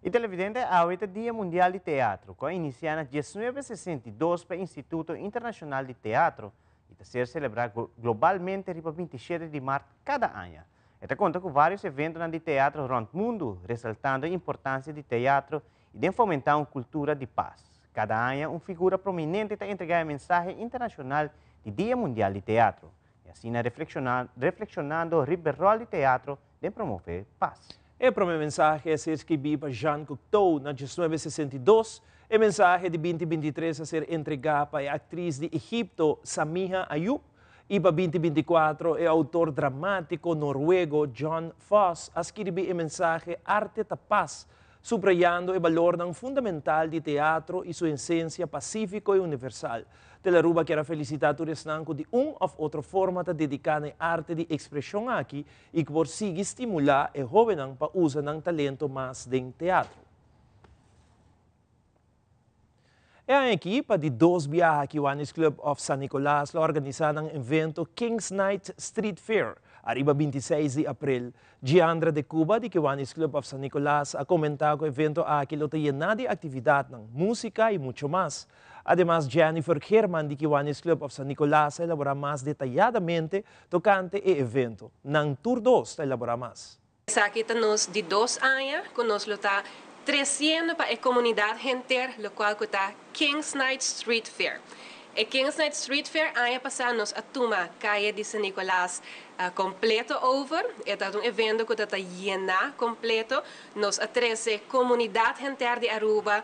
S3: Y televidente, awe ta Dia Mundial di Teatro, cu a inicia na diesnuebe sesenta i dos pa Instituto Internacional di Teatro y ta ser celebra globalmente riba bintishete di mart cada aña. E ta conta cu varios eventonan di teatro rond mundo, resaltando e importancia di teatro y den fomenta un cultura di paz. Cada aña un figura prominente ta entrega e mensahe internacional di Dia Mundial di Teatro. Y asina reflexionando riba e rol di teatro den promove pas.
S2: E prome mensahe a ser skibí pa Jean Cocteau na 1962. E mensahe di 2023 a ser entregá pa e aktris di Egipto Samiha Ayoub i pa 2024 e outor dramátiko noruego Jon Fosse a skirbi e mensahe Arte ta pas, subrayando e balornan fundamental di teatro i su esensia pasífiko i universal. Telaruba kier a felisitá tur esnan ku di un òf otro forma ta dediká na e arte di ekspreshon aki i ku por sigui stimulá e hóbennan pa usa nan talento mas den teatro. E aña aki, pa di dos biaha Kiwanis Club of San Nicolas lo organisá nan evento Kings Night Street Fair ariba 26 di april. Giandra de Cuba di Kiwanis Club of San Nicolas a komentá ku e evento aki lo ta yená di aktividatnan, músika i mucho mas. Ademas Jennifer Geerman di Kiwanis Club of San Nicolas a elaborá mas detayadamente tokante e evento. Nan tur dos ta elaborá mas.
S14: Esaki ta nos di dos aña ku nos lo ta tresiendo pa e komunidat henter lokual ku ta Kings Night Street Fair.
S1: E Kings Night Street Fair aña pasá nos a tuma Kaya di San Nicolas kompleto over. E ta un evento ku ta ta yená kompleto. Nos a trese komunidat henter di Aruba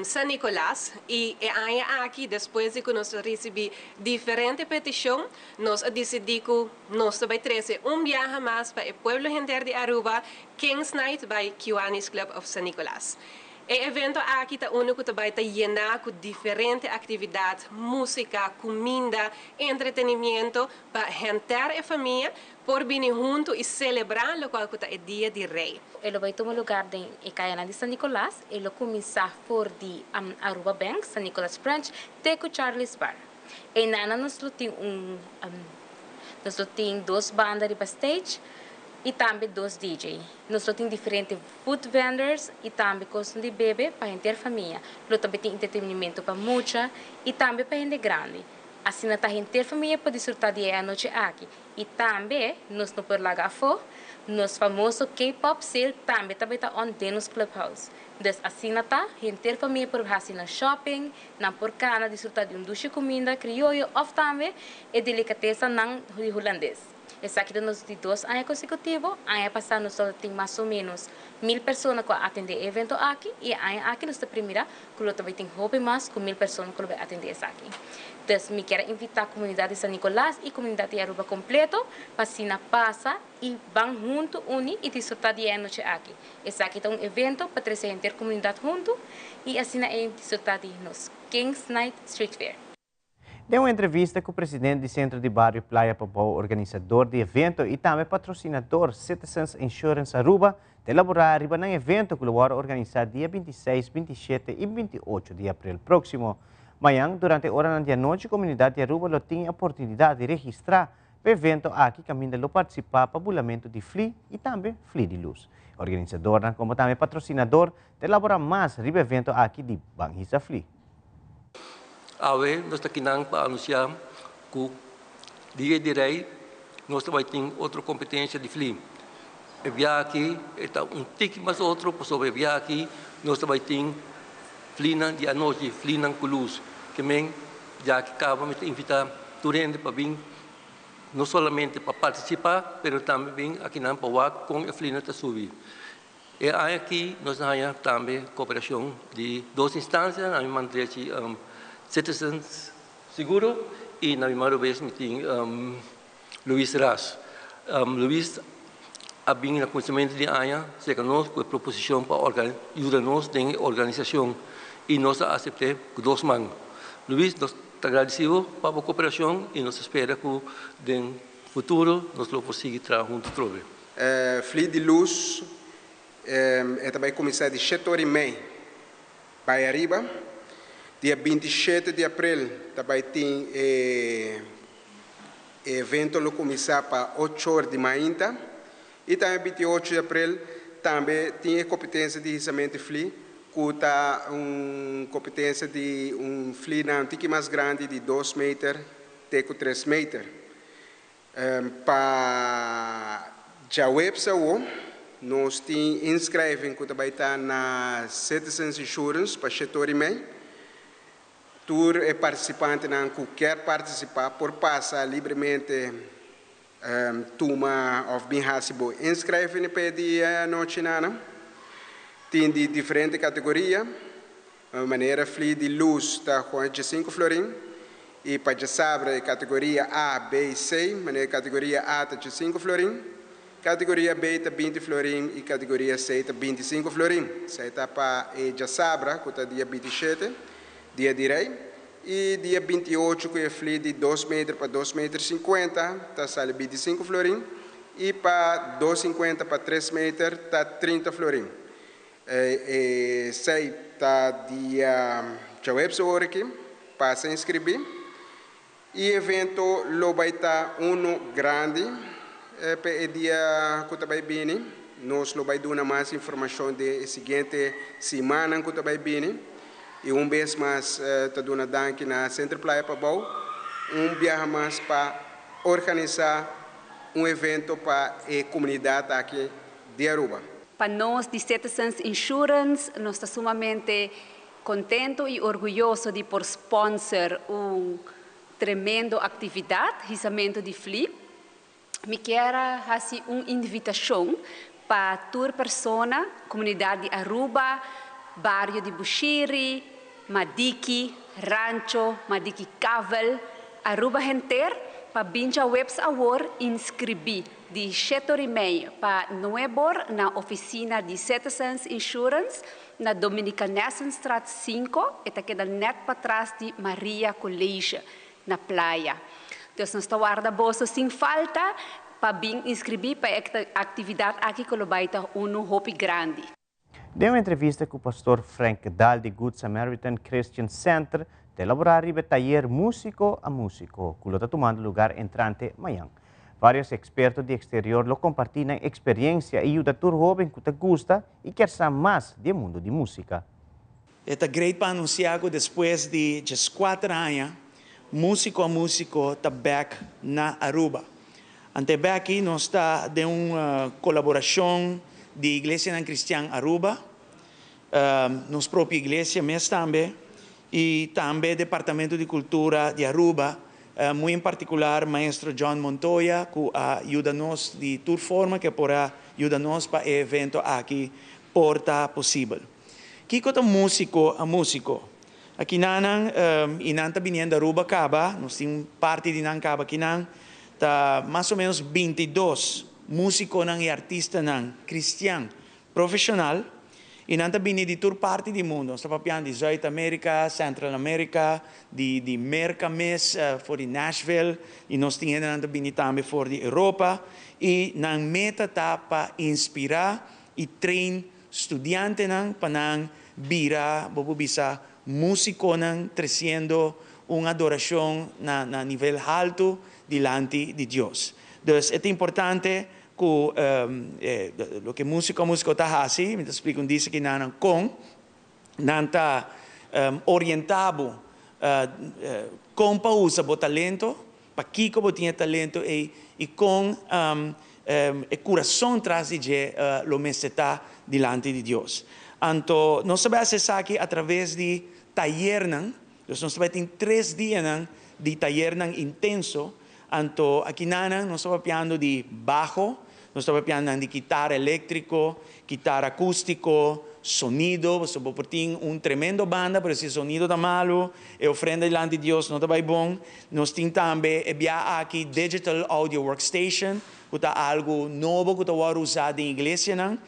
S1: San Nicolas i e aña aki despues di ku nos a risibí diferente petishon nos a disidí ku nos ta bai trese un biaha mas pa e pueblo henter di Aruba Kings Night by Kiwanis Club of San Nicolas. E evento aki ta unu ku ta bai ta yená ku diferente aktividat, músika, kuminda, entretenimiento pa henter e famia por bini huntu i selebrá lokual ku ta e Dia di Rei.
S4: E lo bai tuma lugar den e kayanan di San Nicolas. E lo kuminsá for di Aruba Bank, San Nicolas Branch, te ku Charlie's Bar. Einanan nos lo tin un nos lo tin dos banda riba stage y tambe dos DJ. Nos lo tin diferente food vendors y tambe cosnan di bebe pa henter famia. Lo tambe tin entretenimento pa mucha y tambe pa hende grandi. Asina ta henter famia por disfruta di e anochi aki. Y tambe nos no por laga afo, nos famoso K-pop sale tambe ta bay ta on den nos clubhouse. Dus asina ta, henter famia por haci nan shopping, nan por cana disfruta di un dushi cuminda crioyo of tambe e delicatesanan di Hulandes. Esaki ta nos di dos aña consecutivo, aña pasa nos tabata tin mas o menos mil persona cu a atende e evento aki y e aña aki nos ta primira cu lo ta bay tin hopi mas cu mil persona cu lo bay atende esaki. Dus mi kier a invita comunidad di San Nicolas y comunidad di Aruba completo pa asina pasa y ban hunto uni y disfruta di e anochi aki. Esaki ta un evento pa trece henter comunidad hunto y asina e disfruta di nos Kings Night Street Fair.
S3: Den un entrevista ku president di Sentro di Bario Playa Pabou, organisador di evento i tambe patrosinador Citizens Insurance Aruba ta elaborá riba nan evento ku lo wòrdu organisá dia 26, 27 i 28 di aprel próksimo. Mañan, durante oranan di anochi komunidat di Aruba lo tin e oportunidat di registrá pa e evento aki kaminda lo partisipá pa bulamentu di fli i tambe fli di lus. E organisadornan komo tambe patrosinador ta elaborá mas riba e evento aki di Ban Hisa Fli.
S5: Awe nos ta kinan pa anunsiá ku Dia di Rei nos ta bai tin otro kompetensia di fli. E biaha aki e ta un tiki mas otro pasobra e biaha aki nos ta bai tin flinan di anochi, flinan ku lus. Ke men ya ki kaba mi ta invitá tur hende pa bin no solamente pa partisipá pero tambe bin akinan pa wak kon e flinan ta subi. E aña aki nos a haña tambe koperashon di dos instansia, na mi man drechi Citizens Seguro i na mi man robes mi tin Luis Ras. Luis a bin na kuminsamentu di aña serka nos ku e proposishon pa yuda nos den e organisashon i nos a asept'é ku dos man. Luis, nos ta gradisí bo pa bo koperashon i nos ta spera ku den futuro nos lo por sigui traha huntu trobe.
S24: Fli di lus e ta bai kuminsá di shete ora i mei bai ariba. Dia 27 di aprel ta bai tin e evento lo kuminsá pa ocho or di mainta. I tambe 28 di aprel tambe tin e kompetensia di hisamento di fli ku ta un kompetensia di un flinan un tiki mas grandi di dos meter te ku tres meter. Pa djaweps awo nos tin inschrijving ku ta bai ta na Citizens Insurance pa shete ora i mei. Tur e partisipantenan ku kier partisipá por pasa libremente tuma òf bin hasi bo inschrijving pa e dia anochi nan. Tin di diferente kategoria. Manera fli di lus ta juan djesinku florin i pa djasabra e kategoria A, B i C, manera kategoria A ta djesinku florin, kategoria B ta 20 florin i kategoria C ta 25 florin. Esei ta pa e djasabra ku ta dia 27, dia di Rei, i dia 28 ku e fli di dos meter pa dos meter 50 ta sali 25 florin i pa dos 50 pa tres meter ta 30 florin. Esei ta dia djaweps ora aki pasa inskribí. E evento lo bai ta unu grandi pa e dia ku ta bai bini. Nos lo bai duna mas informashon den e siguiente simannan ku ta bai bini. I un bes mas ta duna danki na Center Playa Pabou un biaha mas pa organisá un evento pa e komunidat aki di Aruba.
S25: Pa nos di Citizens Insurance nos ta sumamente
S6: contento y orguyoso di por sponsor un tremendo actividad, hisamento di fli. Mi kier a haci un invitacion pa tur persona, comunidad di Aruba, bario di Bushiri, Madiki, Rancho, Madiki Kavel, Aruba henter, pa bin djaweps awor inscribi di shetor y mei pa nuebor na oficina di Citizens Insurance na Dominicanessenstraat cinco, e ta keda net patras di Maria College na Playa. Dus nos ta warda boso sin falta pa bin inscribi pa e actividad aki cu lo bay ta uno hopi grandi.
S3: Den un entrevista ku pastor Frank Daal di Good Samaritan Christian Center ta elaborá riba e tayer Músiko a Músiko ku lo ta tumando lugar entrante mañan. Vários eksperto di eksterior lo kompartí nan eksperiensia i yuda tur hóben ku ta gusta i kier sa mas di e mundu di músika.
S7: E ta great pa anunsiá ku despues di djeskuater aña, Músiko a Músiko ta bèk na Aruba. Ante bèki nos ta den un kolaborashon di Iglesianan Kristian Aruba, nos propio iglesia mes tambe, i tambe Departamento di Kultura di Aruba, muy en partikular Maestro John Montoya ku a yuda nos di tur forma ku e por a yuda nos pa e evento aki por ta posibel. Kiko ta músiko a músiko? Akinanan i nan ta biniendo Aruba kaba, nos tin parti di nan kaba akinan, ta mas o ménos bintidos músikonan i artistanan kristian profeshonal i nan ta bini di tur parti di mundu. Nos ta papiando di Zuid Amerika, Central Amerika, di di Merka mes, for di Nashville i nos tin hendenan ta bini tambe for di Europa i nan meta ta pa inspirá i train Studiantenan pa nan bira, bo por bisa, músikonan tresiendo un adorashon na na nivel haltu dilanti di Dios. Dus e ta importante ku loke músiko músiko ta hasi, mi ta splika un disa kinanan kon nan ta orientá bo kon pa usa bo talento, Pakiko bo tin e talento ei i kon e kurason tras di dje lo mester ta dilanti di Dios? Anto nos ta bai hasi esaki atraves di tayernan. Dus nos ta bai tin tres dianan di tayernan intenso. Anto akinanan nos ta papiando di baho, Nos ta papia nan di kitara eléktriko, kitara akústiko, sonido, pasobra bo por tin un tremendo banda, pero si e sonido ta malu, e ofrenda dilanti Dios no ta bai bon. Nos tin tambe e bia aki Digital Audio Workstation, ku ta algu nobo ku ta wòrdu usá den iglesianan.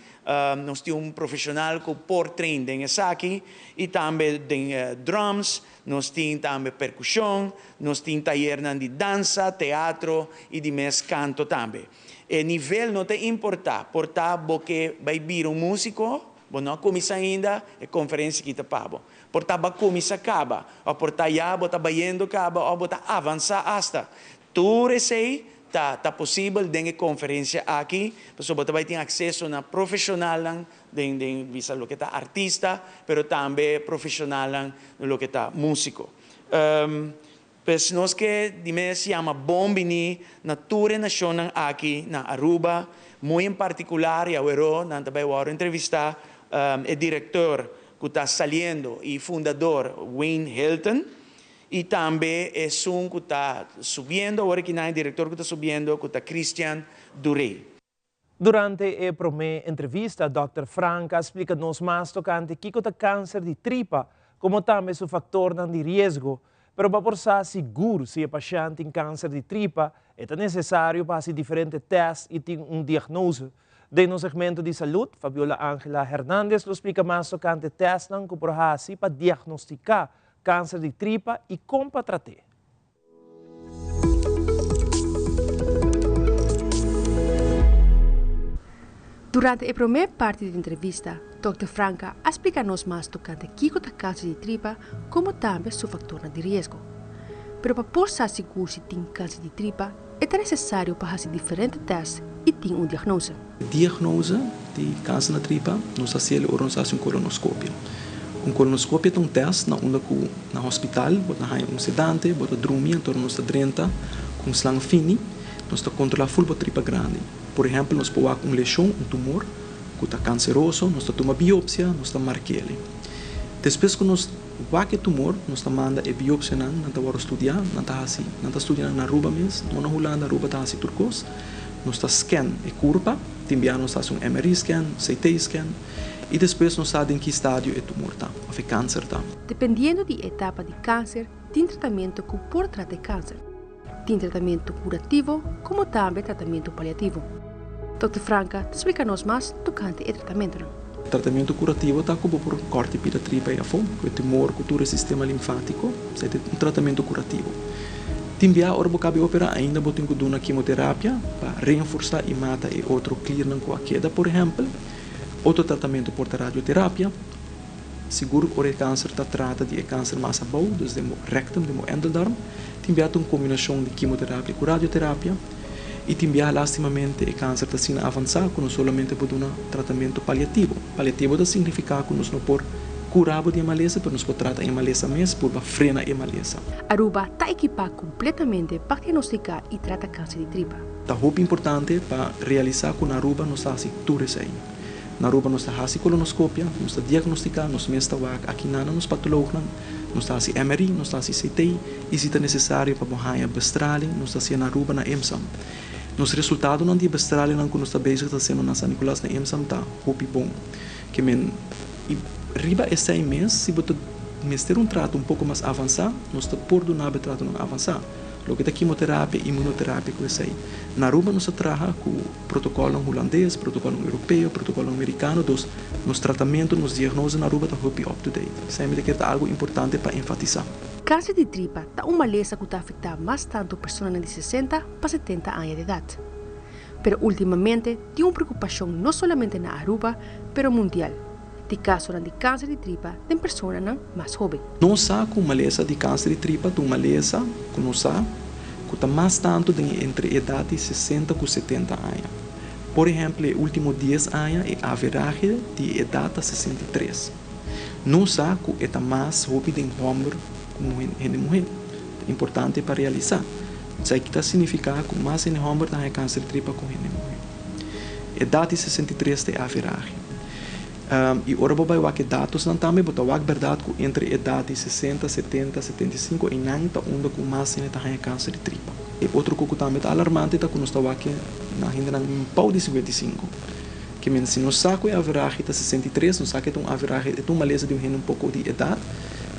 S7: Nos tin un profeshonal ku por train den esaki i tambe den drums. Nos tin tambe perkushon, nos tin tayernan di dansa, teatro i di mes kanto tambe. E nivel no ta importá, por ta bo ke bai bira un músiko, bo no a kuminsá ainda, e konferensia aki ta pa bo. Por ta bo a kuminsá kaba, òf por ta ya bo ta bayendo kaba òf bo ta avansá asta. Tur esei ta ta posibel den e konferensia aki, pasobra bo ta bai tin akseso na profeshonalnan den den bisa loke ta artista, pero tambe profeshonalnan loke ta músiko. Pues nos ke di mes yama bon bini na tur e nashonnan aki na Aruba, muy en partikular i aweró nan ta bai wòrdu entrevistá e direktor ku ta saliendo i fundador Wayne Hilton i tambe esun ku ta subiendo awor aki nan e direktor ku ta subiendo ku ta Christian Durey.
S2: Durante e promé entrevista, Dòkter Frank a splika nos mas tokante kiko ta kanser di tripa, komo tambe su faktornan di riesgo. Pero pa por sa sigur si e pashènt tin kanser di tripa, e ta nesesario pa hasi diferente tèst i tin un diagnose. Den nos segmento di salud, Fabiola Angela Hernandez lo splika mas tokante tèstnan ku por hasi pa diagnostiká kanser di tripa i kon pa trat'é.
S8: Durante e promé parti di entrevista, Dòkter Franca a splika nos mas tokante kiko ta kanser di tripa komo tambe su faktornan di riesgo. Pero pa por sa sigur si tin kanser di tripa, e ta nesesario pa hasi diferente tèst i tin un diagnose.
S9: Diagnose di kanser na tripa nos ta hasiel ora nos ta hasi un kolonoskopia. Un kolonoskopia ta un tèst na unda ku na hospital bo ta haña un sedante, bo ta drumi anto ora nos ta drenta ku un slang fini nos ta kontrolá ful bo tripa grandi. Por ehèmpel nos por wak un leshon, un tumor, ku ta kanseroso, nos ta tuma biopsia, nos ta mark'el. Despues ku nos wak e tumor, nos ta manda e biopsianan, nan ta wòrdu studiá, nan ta hasi, nan ta studia nan na Aruba mes, no na Hulanda, Aruba ta hasi tur kos. Nos ta scan e kurpa, tin bia nos ta hasi un MRI scan, CT scan, i despues nos sa den ki stadio e tumor ta, òf e kanser ta.
S8: Dependiendo di e etapa di kanser, tin tratamentu ku por trata e kanser. Tin tratamentu kurativo komo tambe tratamentu paliativo. Dòkter Franca ta splika nos mas tokante e tratamentunan.
S9: Tratamentu kurativo ta ku bo por kòrta e pida tripa ei afó, ku e tumor, ku tur e sistema linfátiko. Esei ta un tratamentu kurativo. Tin bia ora bo kabi operá ainda bo tin ku duna kimoterapia pa reenforsá i mata e otro kliernan ku a keda. Por ehèmpel, otro tratamentu por ta radioterapia. Sigur ora e kanser ta trata di e kanser mas abou, dus den bo rectum, den bo endeldarm, tin biaha ta un kombinashon di kimoterapia ku radioterapia i tin biaha lastimamente e kanser ta asina avansá ku no solamente por duna tratamentu paliativo. Paliativo ta signifiká ku nos no por kura bo di e malesa pero nos por trata e malesa mes purba frena e malesa.
S8: Aruba ta ekipá kompletamente pa diagnostiká i trata kanser di tripa.
S9: Ta hopi importante pa realisá ku na Aruba nos ta hasi tur esei. Na Aruba nos ta hasi kolonoskopia, nos ta diagnostiká, nos mes ta wak aki nan na nos patolognan, nos ta hasi MRI, nos ta hasi CT i si ta nesesario pa bo haña bestraling nos ta hasié na Aruba na EMSAM. Nos resultadonan di e bestralingnan ku nos ta bezig ta hasiendo na San Nicolas na EMSAM ta hopi bon. Ke men i riba esei mes si bo ta mester un trato un poko mas avansá nos ta por duna bo e tratonan avansá. Loke ta kimoterapia, imunoterapia ku esei. Na Aruba nos ta traha ku Protocolnan hulandes, protocolnan europeo, protocolnan mericano, dos nos tratamento, nos diagnose na Aruba ta hopi up to date. Esei mi ta kere ta algo importante pa enfatisa.
S8: Kanser di tripa ta un malesa ku ta afektá mas tantu personanan di sesenta pa setenta aña di edat. Pero últimamente tin un preokupashon no solamente na Aruba, pero mundial, di kasonan di kanser di tripa den personanan mas hóben.
S9: Nos sa ku malesa di kanser di tripa ta un malesa ku nos sa ku ta mas tantu den e entre edat di sesenta ku setenta aña. Por ehèmpel e último dies aña e averahe di e edat ta 63. Nos sa ku e ta mas hopi den hòmber ku hende muhé. Ta importante pa realisá. Esaki ta signifiká ku mas hende hòmber ta haña kanser di tripa ku hende muhé. Edat di 63 ta e averahe. I ora bo bai wak e datosnan tambe, bo ta wak bèrdat ku entre edat di sesenta, setenta, 75 einan ta unda ku mas hende ta haña kanser di tripa. E otro ku ku tambe ta alarmante ta ku nos ta wak na hendenan bou di 55. Ke men si nos sa ku e averahe ta 63, nos sa ku e ta un averahe, e ta un malesa di un hende un poko di edat,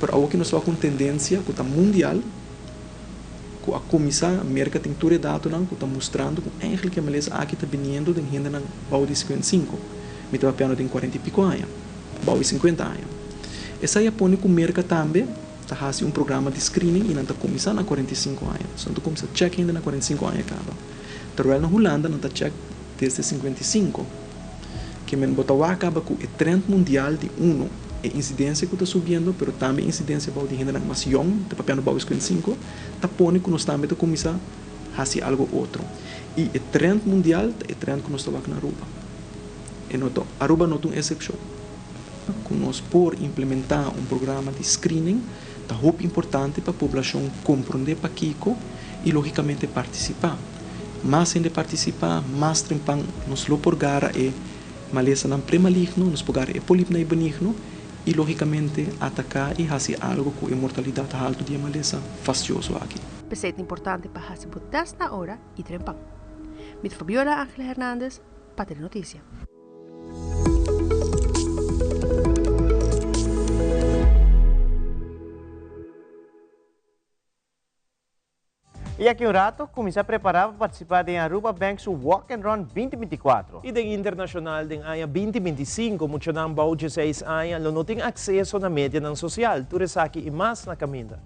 S9: pero awor ku nos wak un tendensia ku ta mundial, ku a kuminsá, Merka tin tur e datonan ku ta mustrando ku eigentlik e malesa aki ta biniendo den hendenan bou di 55. Mi ta papiando den kuarenta i piko aña, bou di sinkuenta aña. Esei a pone ku Merka tambe ta hasi un programa di screening i nan ta kuminsá na 45 aña. So nan ta kuminsá chèk hende na 45 aña kaba. Terwèl na Hulanda nan ta chèk desde 55. Ke men bo ta wak kaba ku e trend mundial di uno, e insidensia ku ta subiendo, pero tambe e insidensia bou di hendenan mas yòn, ta papiando bou di 55, ta pone ku nos tambe ta kuminsá hasi algo otro. I e trend mundial ta e trend ku nos ta wak na Aruba. E no ta, Aruba no ta un excepcion. Cu nos por implementa un programa di screening ta hopi importante pa poblacion compronde pakico y logicamente participa. Mas hende participa, mas trempan nos lo por gara e malesanan premaligno, nos por gara e polipnan benigno y logicamente ataca y haci algo cu e mortalidad halto di e malesa fastioso aki.
S8: P'esei ta importante pa haci bo test na ora y trempan. Mi ta Fabiola Angela Hernandez pa Telenoticia.
S3: Y aki un rato, cuminsa prepara pa participa den Aruba Bank su Walk and Run 2024.
S2: Y den internacional den aña 2025, muchanan bou 16 aña lo no tin acceso na medianan social. Tur esaki y mas na caminda.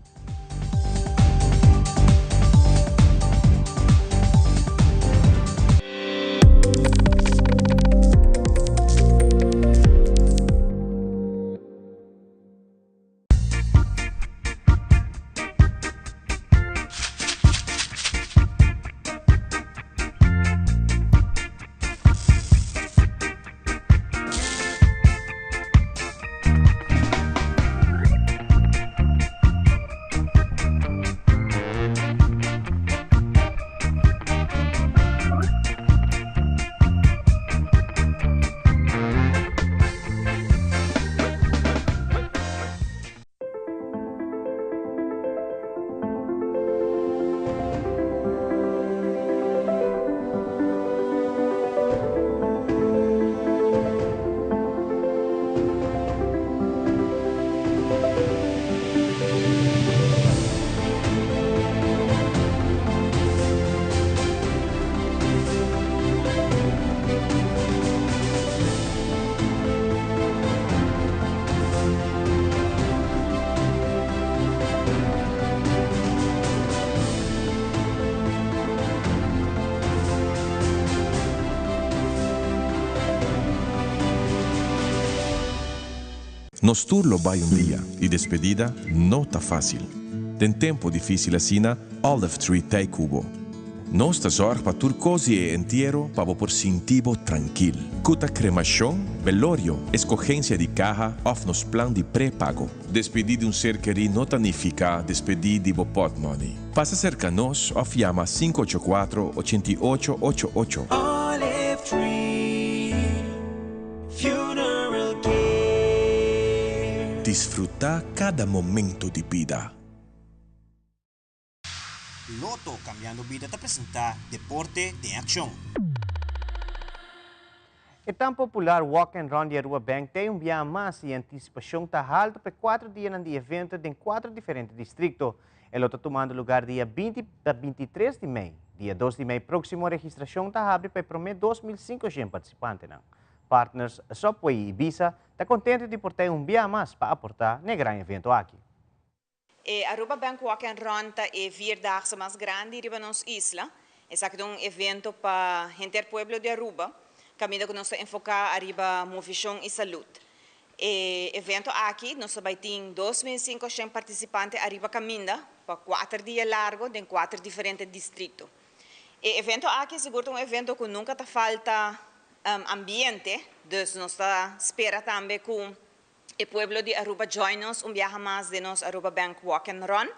S10: Nos tur lo bai un dia y despedida no ta facil. Den tempo dificil asina, Olive Tree t'ey cu bo. Nos ta zorg pa tur cos di e entiero pa bo por sinti bo trankil. Cu ta cremacion, velorio, escogencia di caha of nos plan di pre-pago. Despedi di un ser kerí no ta nifica despedi di bo potmoney. Pasa cerca nos of yama 584 88 88.
S11: Olive Tree Funeral Care.
S10: Disfruta cada momento di bida.
S12: Lotto Cambiando Bida ta presenta Deporte den Accion.
S3: E tan popular Walk and Run di Aruba Bank tin un biaha mas y anticipacion ta halto pa 4 dia di evento den 4 diferente districto. E ta tumando luga dia 20 pa 23 di mei. Dia 2 di mei proximo registracion ta habri pa prome 2.500 participante. Partners Subway y Visa ta contento di por tin un biaha mas pa aporta na e gran evento aki.
S13: E Aruba Bank Walk and Run ta e vierdaagse mas grandi riba nos isla. Esaki ta un evento pa henter pueblo di Aruba, caminda cu nos ta enfoca ariba movecion y salud. E evento aki, nos ta bay tin 2.500 participante ariba caminda pa 4 dia largo den 4 diferente districto. E evento aki sigur un evento cu nunca ta falta ambiente, dus nos ta spera tambe cu e pueblo di Aruba join nos un biaha mas den nos Aruba Bank Walk and Run.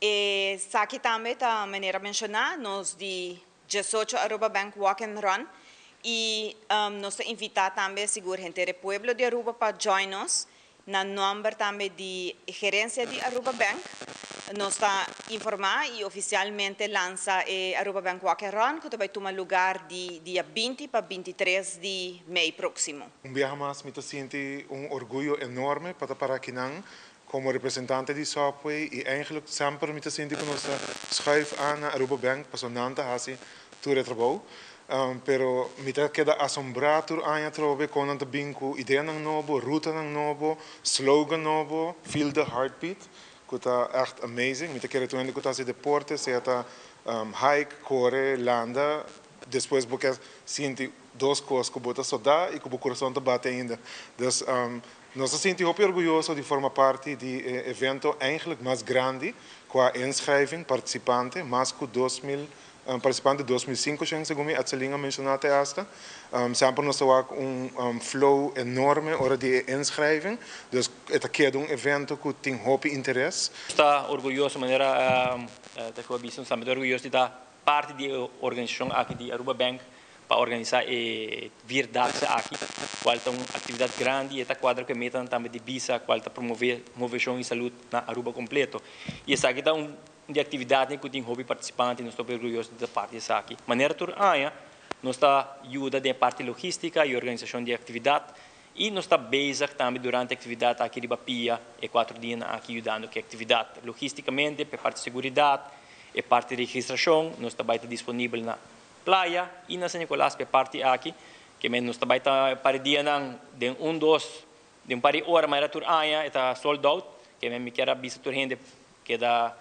S13: Esaki tambe ta manera menciona, nos di 18 Aruba Bank Walk and Run y nos ta invita tambe sigur henter pueblo di Aruba pa join nos na nomber tambe di gerencia di Aruba Bank. Nos ta informa y oficialmente lansa e Aruba Bank Walk and Run, cu ta bay tuma luga di dia 20 pa 23 di mei proximo.
S25: Un biaha mas, mi ta sinti un orguyo enorme pa para akinan como representante di Subway y eigenlijk semper mi ta sinti cu nos schuif aan na Aruba Bank pa nan ta hasi tur e trabou. Pero mi ta keda asombra tur aña trobe con nan ta bin cu ideanan nobo, rutanan nobo, slogan nobo, "Feel the heartbeat", cu ta echt amazing. Mi ta kere tur hende cu ta hasi deporte, sea ta hike, core, landa, despues bo ke sinti dos cos, cu bo ta soda y cu bo curason ta bate ainda. Dus nos ta sinti hopi orguyoso di forma parte di evento eigenlijk mas grandi qua inschrijving, participante, mas cu 2000 participante, 2500 segun mi Etselinga menciona hasta. Semper nos ook un flow enorme ora di inschrijving. Dus e ta keda un evento cu tin hopi interes.
S26: Ta orguyoso manera di cu ta orguyoso di ta parti di organisacion aki di Aruba Bank pa organisa e vierdaagse aki, cual ta un actividad grandi y ta cuadra cu meta tambe di Visa, cual ta promove movecion y salud na Aruba completo. Y esaki ta un di actividad cu tin hopi participante, nos ta orguyoso di parti esaki. Manera tur aña, nos ta yuda den parti logistica y organisacion di actividad y nos ta bezig tambe durante e actividad aki riba pia e 4 dia aki yudando cu e actividad logisticamente, pa parti seguridad y parti di registracion, nos ta disponibel na Playa y na San Nicolas pa parti aki, cu nos ta pa dia nan di un, dos, di un par di ora, mas tur aña ta sold out, cu mi kier avisa tur hende keda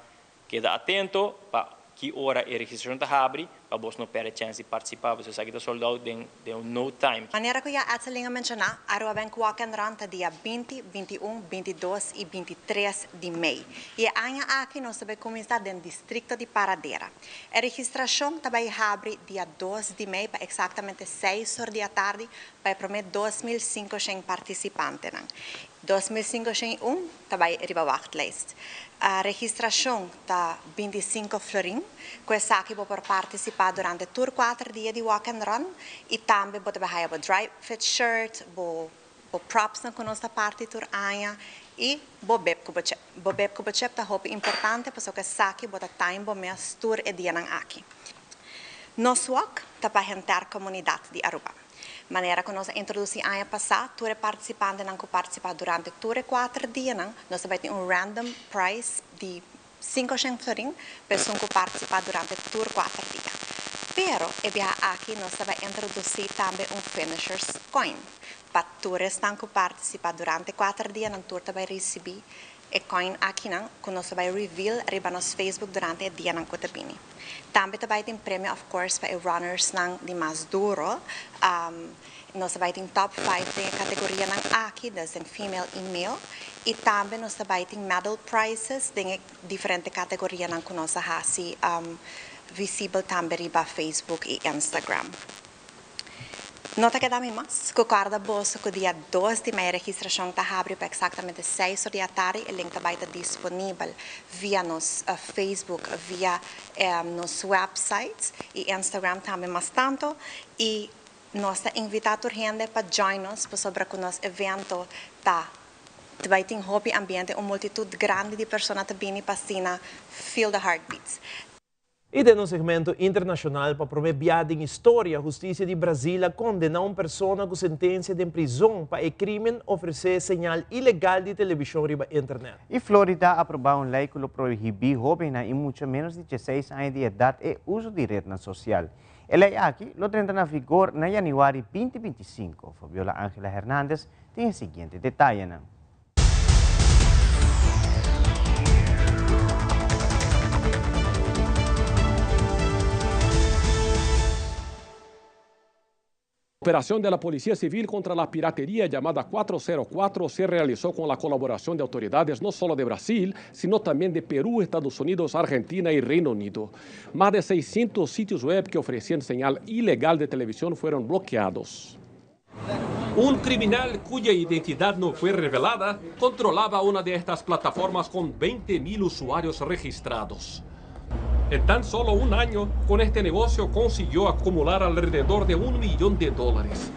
S26: atento pa ki ora e registracion ta habri, pa bo no perde chance di participa, bo sa cu ta sold out den no time.
S27: Manera cu ya Etseling a menciona, Aruba Bank Walk and Run ta dia 20, 21, 22 y 23 di mei. Y aña aki nos ta bay cuminsa den districto di Paradera. E registracion ta bay habri dia 2 di mei pa exactamente 6 or di atardi pa prome 2.500 participante. 2.501 ta bay riba wachtlijst. E registracion ta 25 florin, cu esaki bo por participa durante tur 4 dia di walk and run y tambe bo ta haya bo dry fit shirt, bo props nan cu nos ta parti tur aña y bo bib cu bo chip. Bo bib cu bo chip ta hopi importante pasobra cu esaki bo ta time bo mes tur e dia nan aki. Nos walk ta pa henter comunidad di Aruba. Manera cu nos a introduci aña pasa, tur participante nan cu participa durante tur 4 dia nan, nos ta bay tin un random prize di 500 florin pa esun cu participa durante tur 4 dia. Pero, e biaha aki nos ta bay introduci tambe un finisher's coin. Pa tur esnan cu participa durante 4 dia, nan tur ta bay ricibi e coin aki nan, cu nos ta bay reveal riba nos Facebook durante e dia nan cu ta bini. Tambe ta bay tin premio, of course, pa e runners nan di mas duro. Nos ta bay tin top 5 den e categorianan aki, dus den female y male. Y tambe nos ta bay tin medal prizes den e diferente categorianan cu nos a haci visibel tambe riba Facebook y Instagram. No ta keda mi mas ku kòrda boso ku dia dos di mei registrashon ta habri pa eksaktamente seis or di atardi. E link ta bai ta disponibel via nos Facebook, via nos website i Instagram tambe mas tantu. I nos ta invitá tur hende pa join nos pasobra ku nos evento ta bai tin hopi ambiente, un multitut grandi di persona ta bini pa asina feel the heartbeats.
S2: I den un segmento internashonal, pa promé bia den historia, hustisia di Brazil a kondená un persona ku sentensia den prizon pa e krímen ofresé señal ilegal di televishon riba internet.
S3: I Florida a aprobá un lei ku lo prohibí hóbennan i mucha ménos di dieseis aña di edat e uso di retnan sosial. E lei aki lo drenta na vigor na yanüari binti bintisinko. Fabiola Angela Hernandez tin e siguiente detayenan.
S15: Operación de la Policía Civil contra la piratería llamada 404 se realizó con la colaboración de autoridades no solo de Brasil, sino también de Perú, Estados Unidos, Argentina y Reino Unido. Más de 600 sitios web que ofrecían señal ilegal de televisión fueron bloqueados. Un criminal cuya identidad no fue revelada controlaba una de estas plataformas con 20.000 usuarios registrados. En tan solo un año, con este negocio consiguió acumular alrededor de un millón de dólares.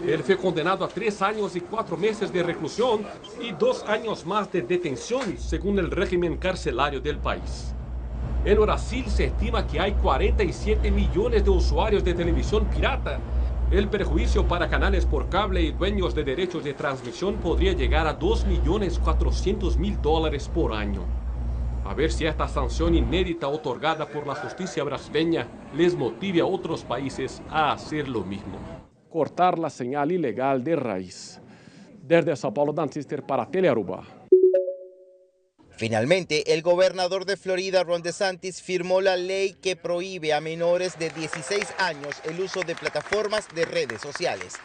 S15: Él fue condenado a tres años y cuatro meses de reclusión y dos años más de detención, según el régimen carcelario del país. En Brasil se estima que hay 47 millones de usuarios de televisión pirata. El perjuicio para canales por cable y dueños de derechos de transmisión podría llegar a 2.400.000 dólares por año. A ver si esta sanción inédita otorgada por la justicia brasileña les motive a otros países a hacer lo mismo. Cortar la señal ilegal de raíz. Desde Sao Paulo, Dan Sister para Telearuba.
S16: Finalmente, el gobernador de Florida, Ron DeSantis, firmó la ley que prohíbe a menores de 16 años el uso de plataformas de redes sociales.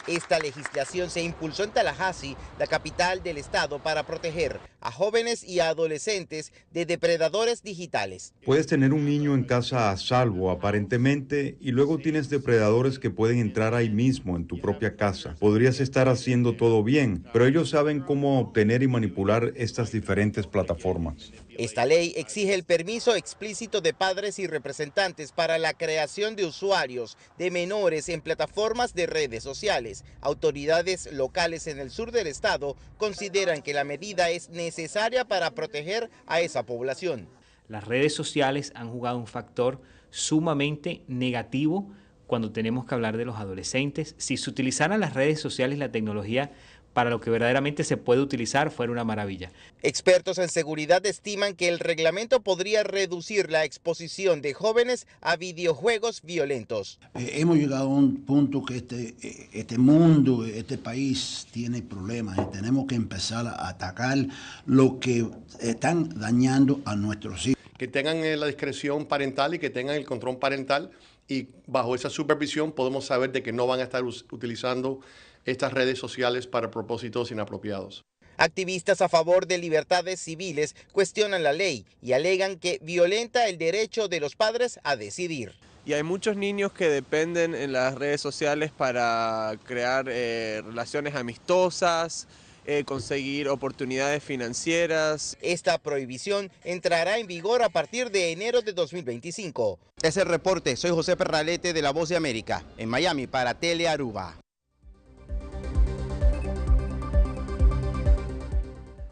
S16: Esta legislación se impulsó en Tallahassee, la capital del estado, para proteger a jóvenes y adolescentes de depredadores digitales.
S17: Puedes tener un niño en casa a salvo, aparentemente, y luego tienes depredadores que pueden entrar ahí mismo, en tu propia casa. Podrías estar haciendo todo bien, pero ellos saben cómo obtener y manipular estas diferentes plataformas.
S16: Esta ley exige el permiso explícito de padres y representantes para la creación de usuarios de menores en plataformas de redes sociales. Autoridades locales en el sur del estado consideran que la medida es necesaria para proteger a esa población.
S18: Las redes sociales han jugado un factor sumamente negativo cuando tenemos que hablar de los adolescentes. Si se utilizaran las redes sociales y la tecnología para lo que verdaderamente se puede utilizar, fuera una maravilla.
S16: Expertos en seguridad estiman que el reglamento podría reducir la exposición de jóvenes a videojuegos violentos.
S19: Eh, hemos llegado a un punto que este, eh, este mundo, este país tiene problemas y tenemos que empezar a atacar lo que están dañando a nuestros hijos.
S20: Que tengan eh, la discreción parental y que tengan el control parental y bajo esa supervisión podemos saber de que no van a estar utilizando estas redes sociales para propósitos inapropiados.
S16: Activistas a favor de libertades civiles cuestionan la ley y alegan que violenta el derecho de los padres a decidir.
S21: Y hay muchos niños que dependen en las redes sociales para crear eh, relaciones amistosas, eh, conseguir oportunidades financieras.
S16: Esta prohibición entrará en vigor a partir de enero de 2025. Es el reporte. Soy José Perralete de La Voz de América, en Miami para Telearuba.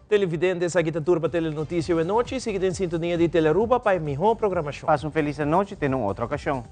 S2: Televidente, esaki ta tur pa Telenoticia awe nochi. Sigui den sintonia di Telearuba pa e miho programacion.
S3: Pasa un feliz anochi, te un otro ocasion.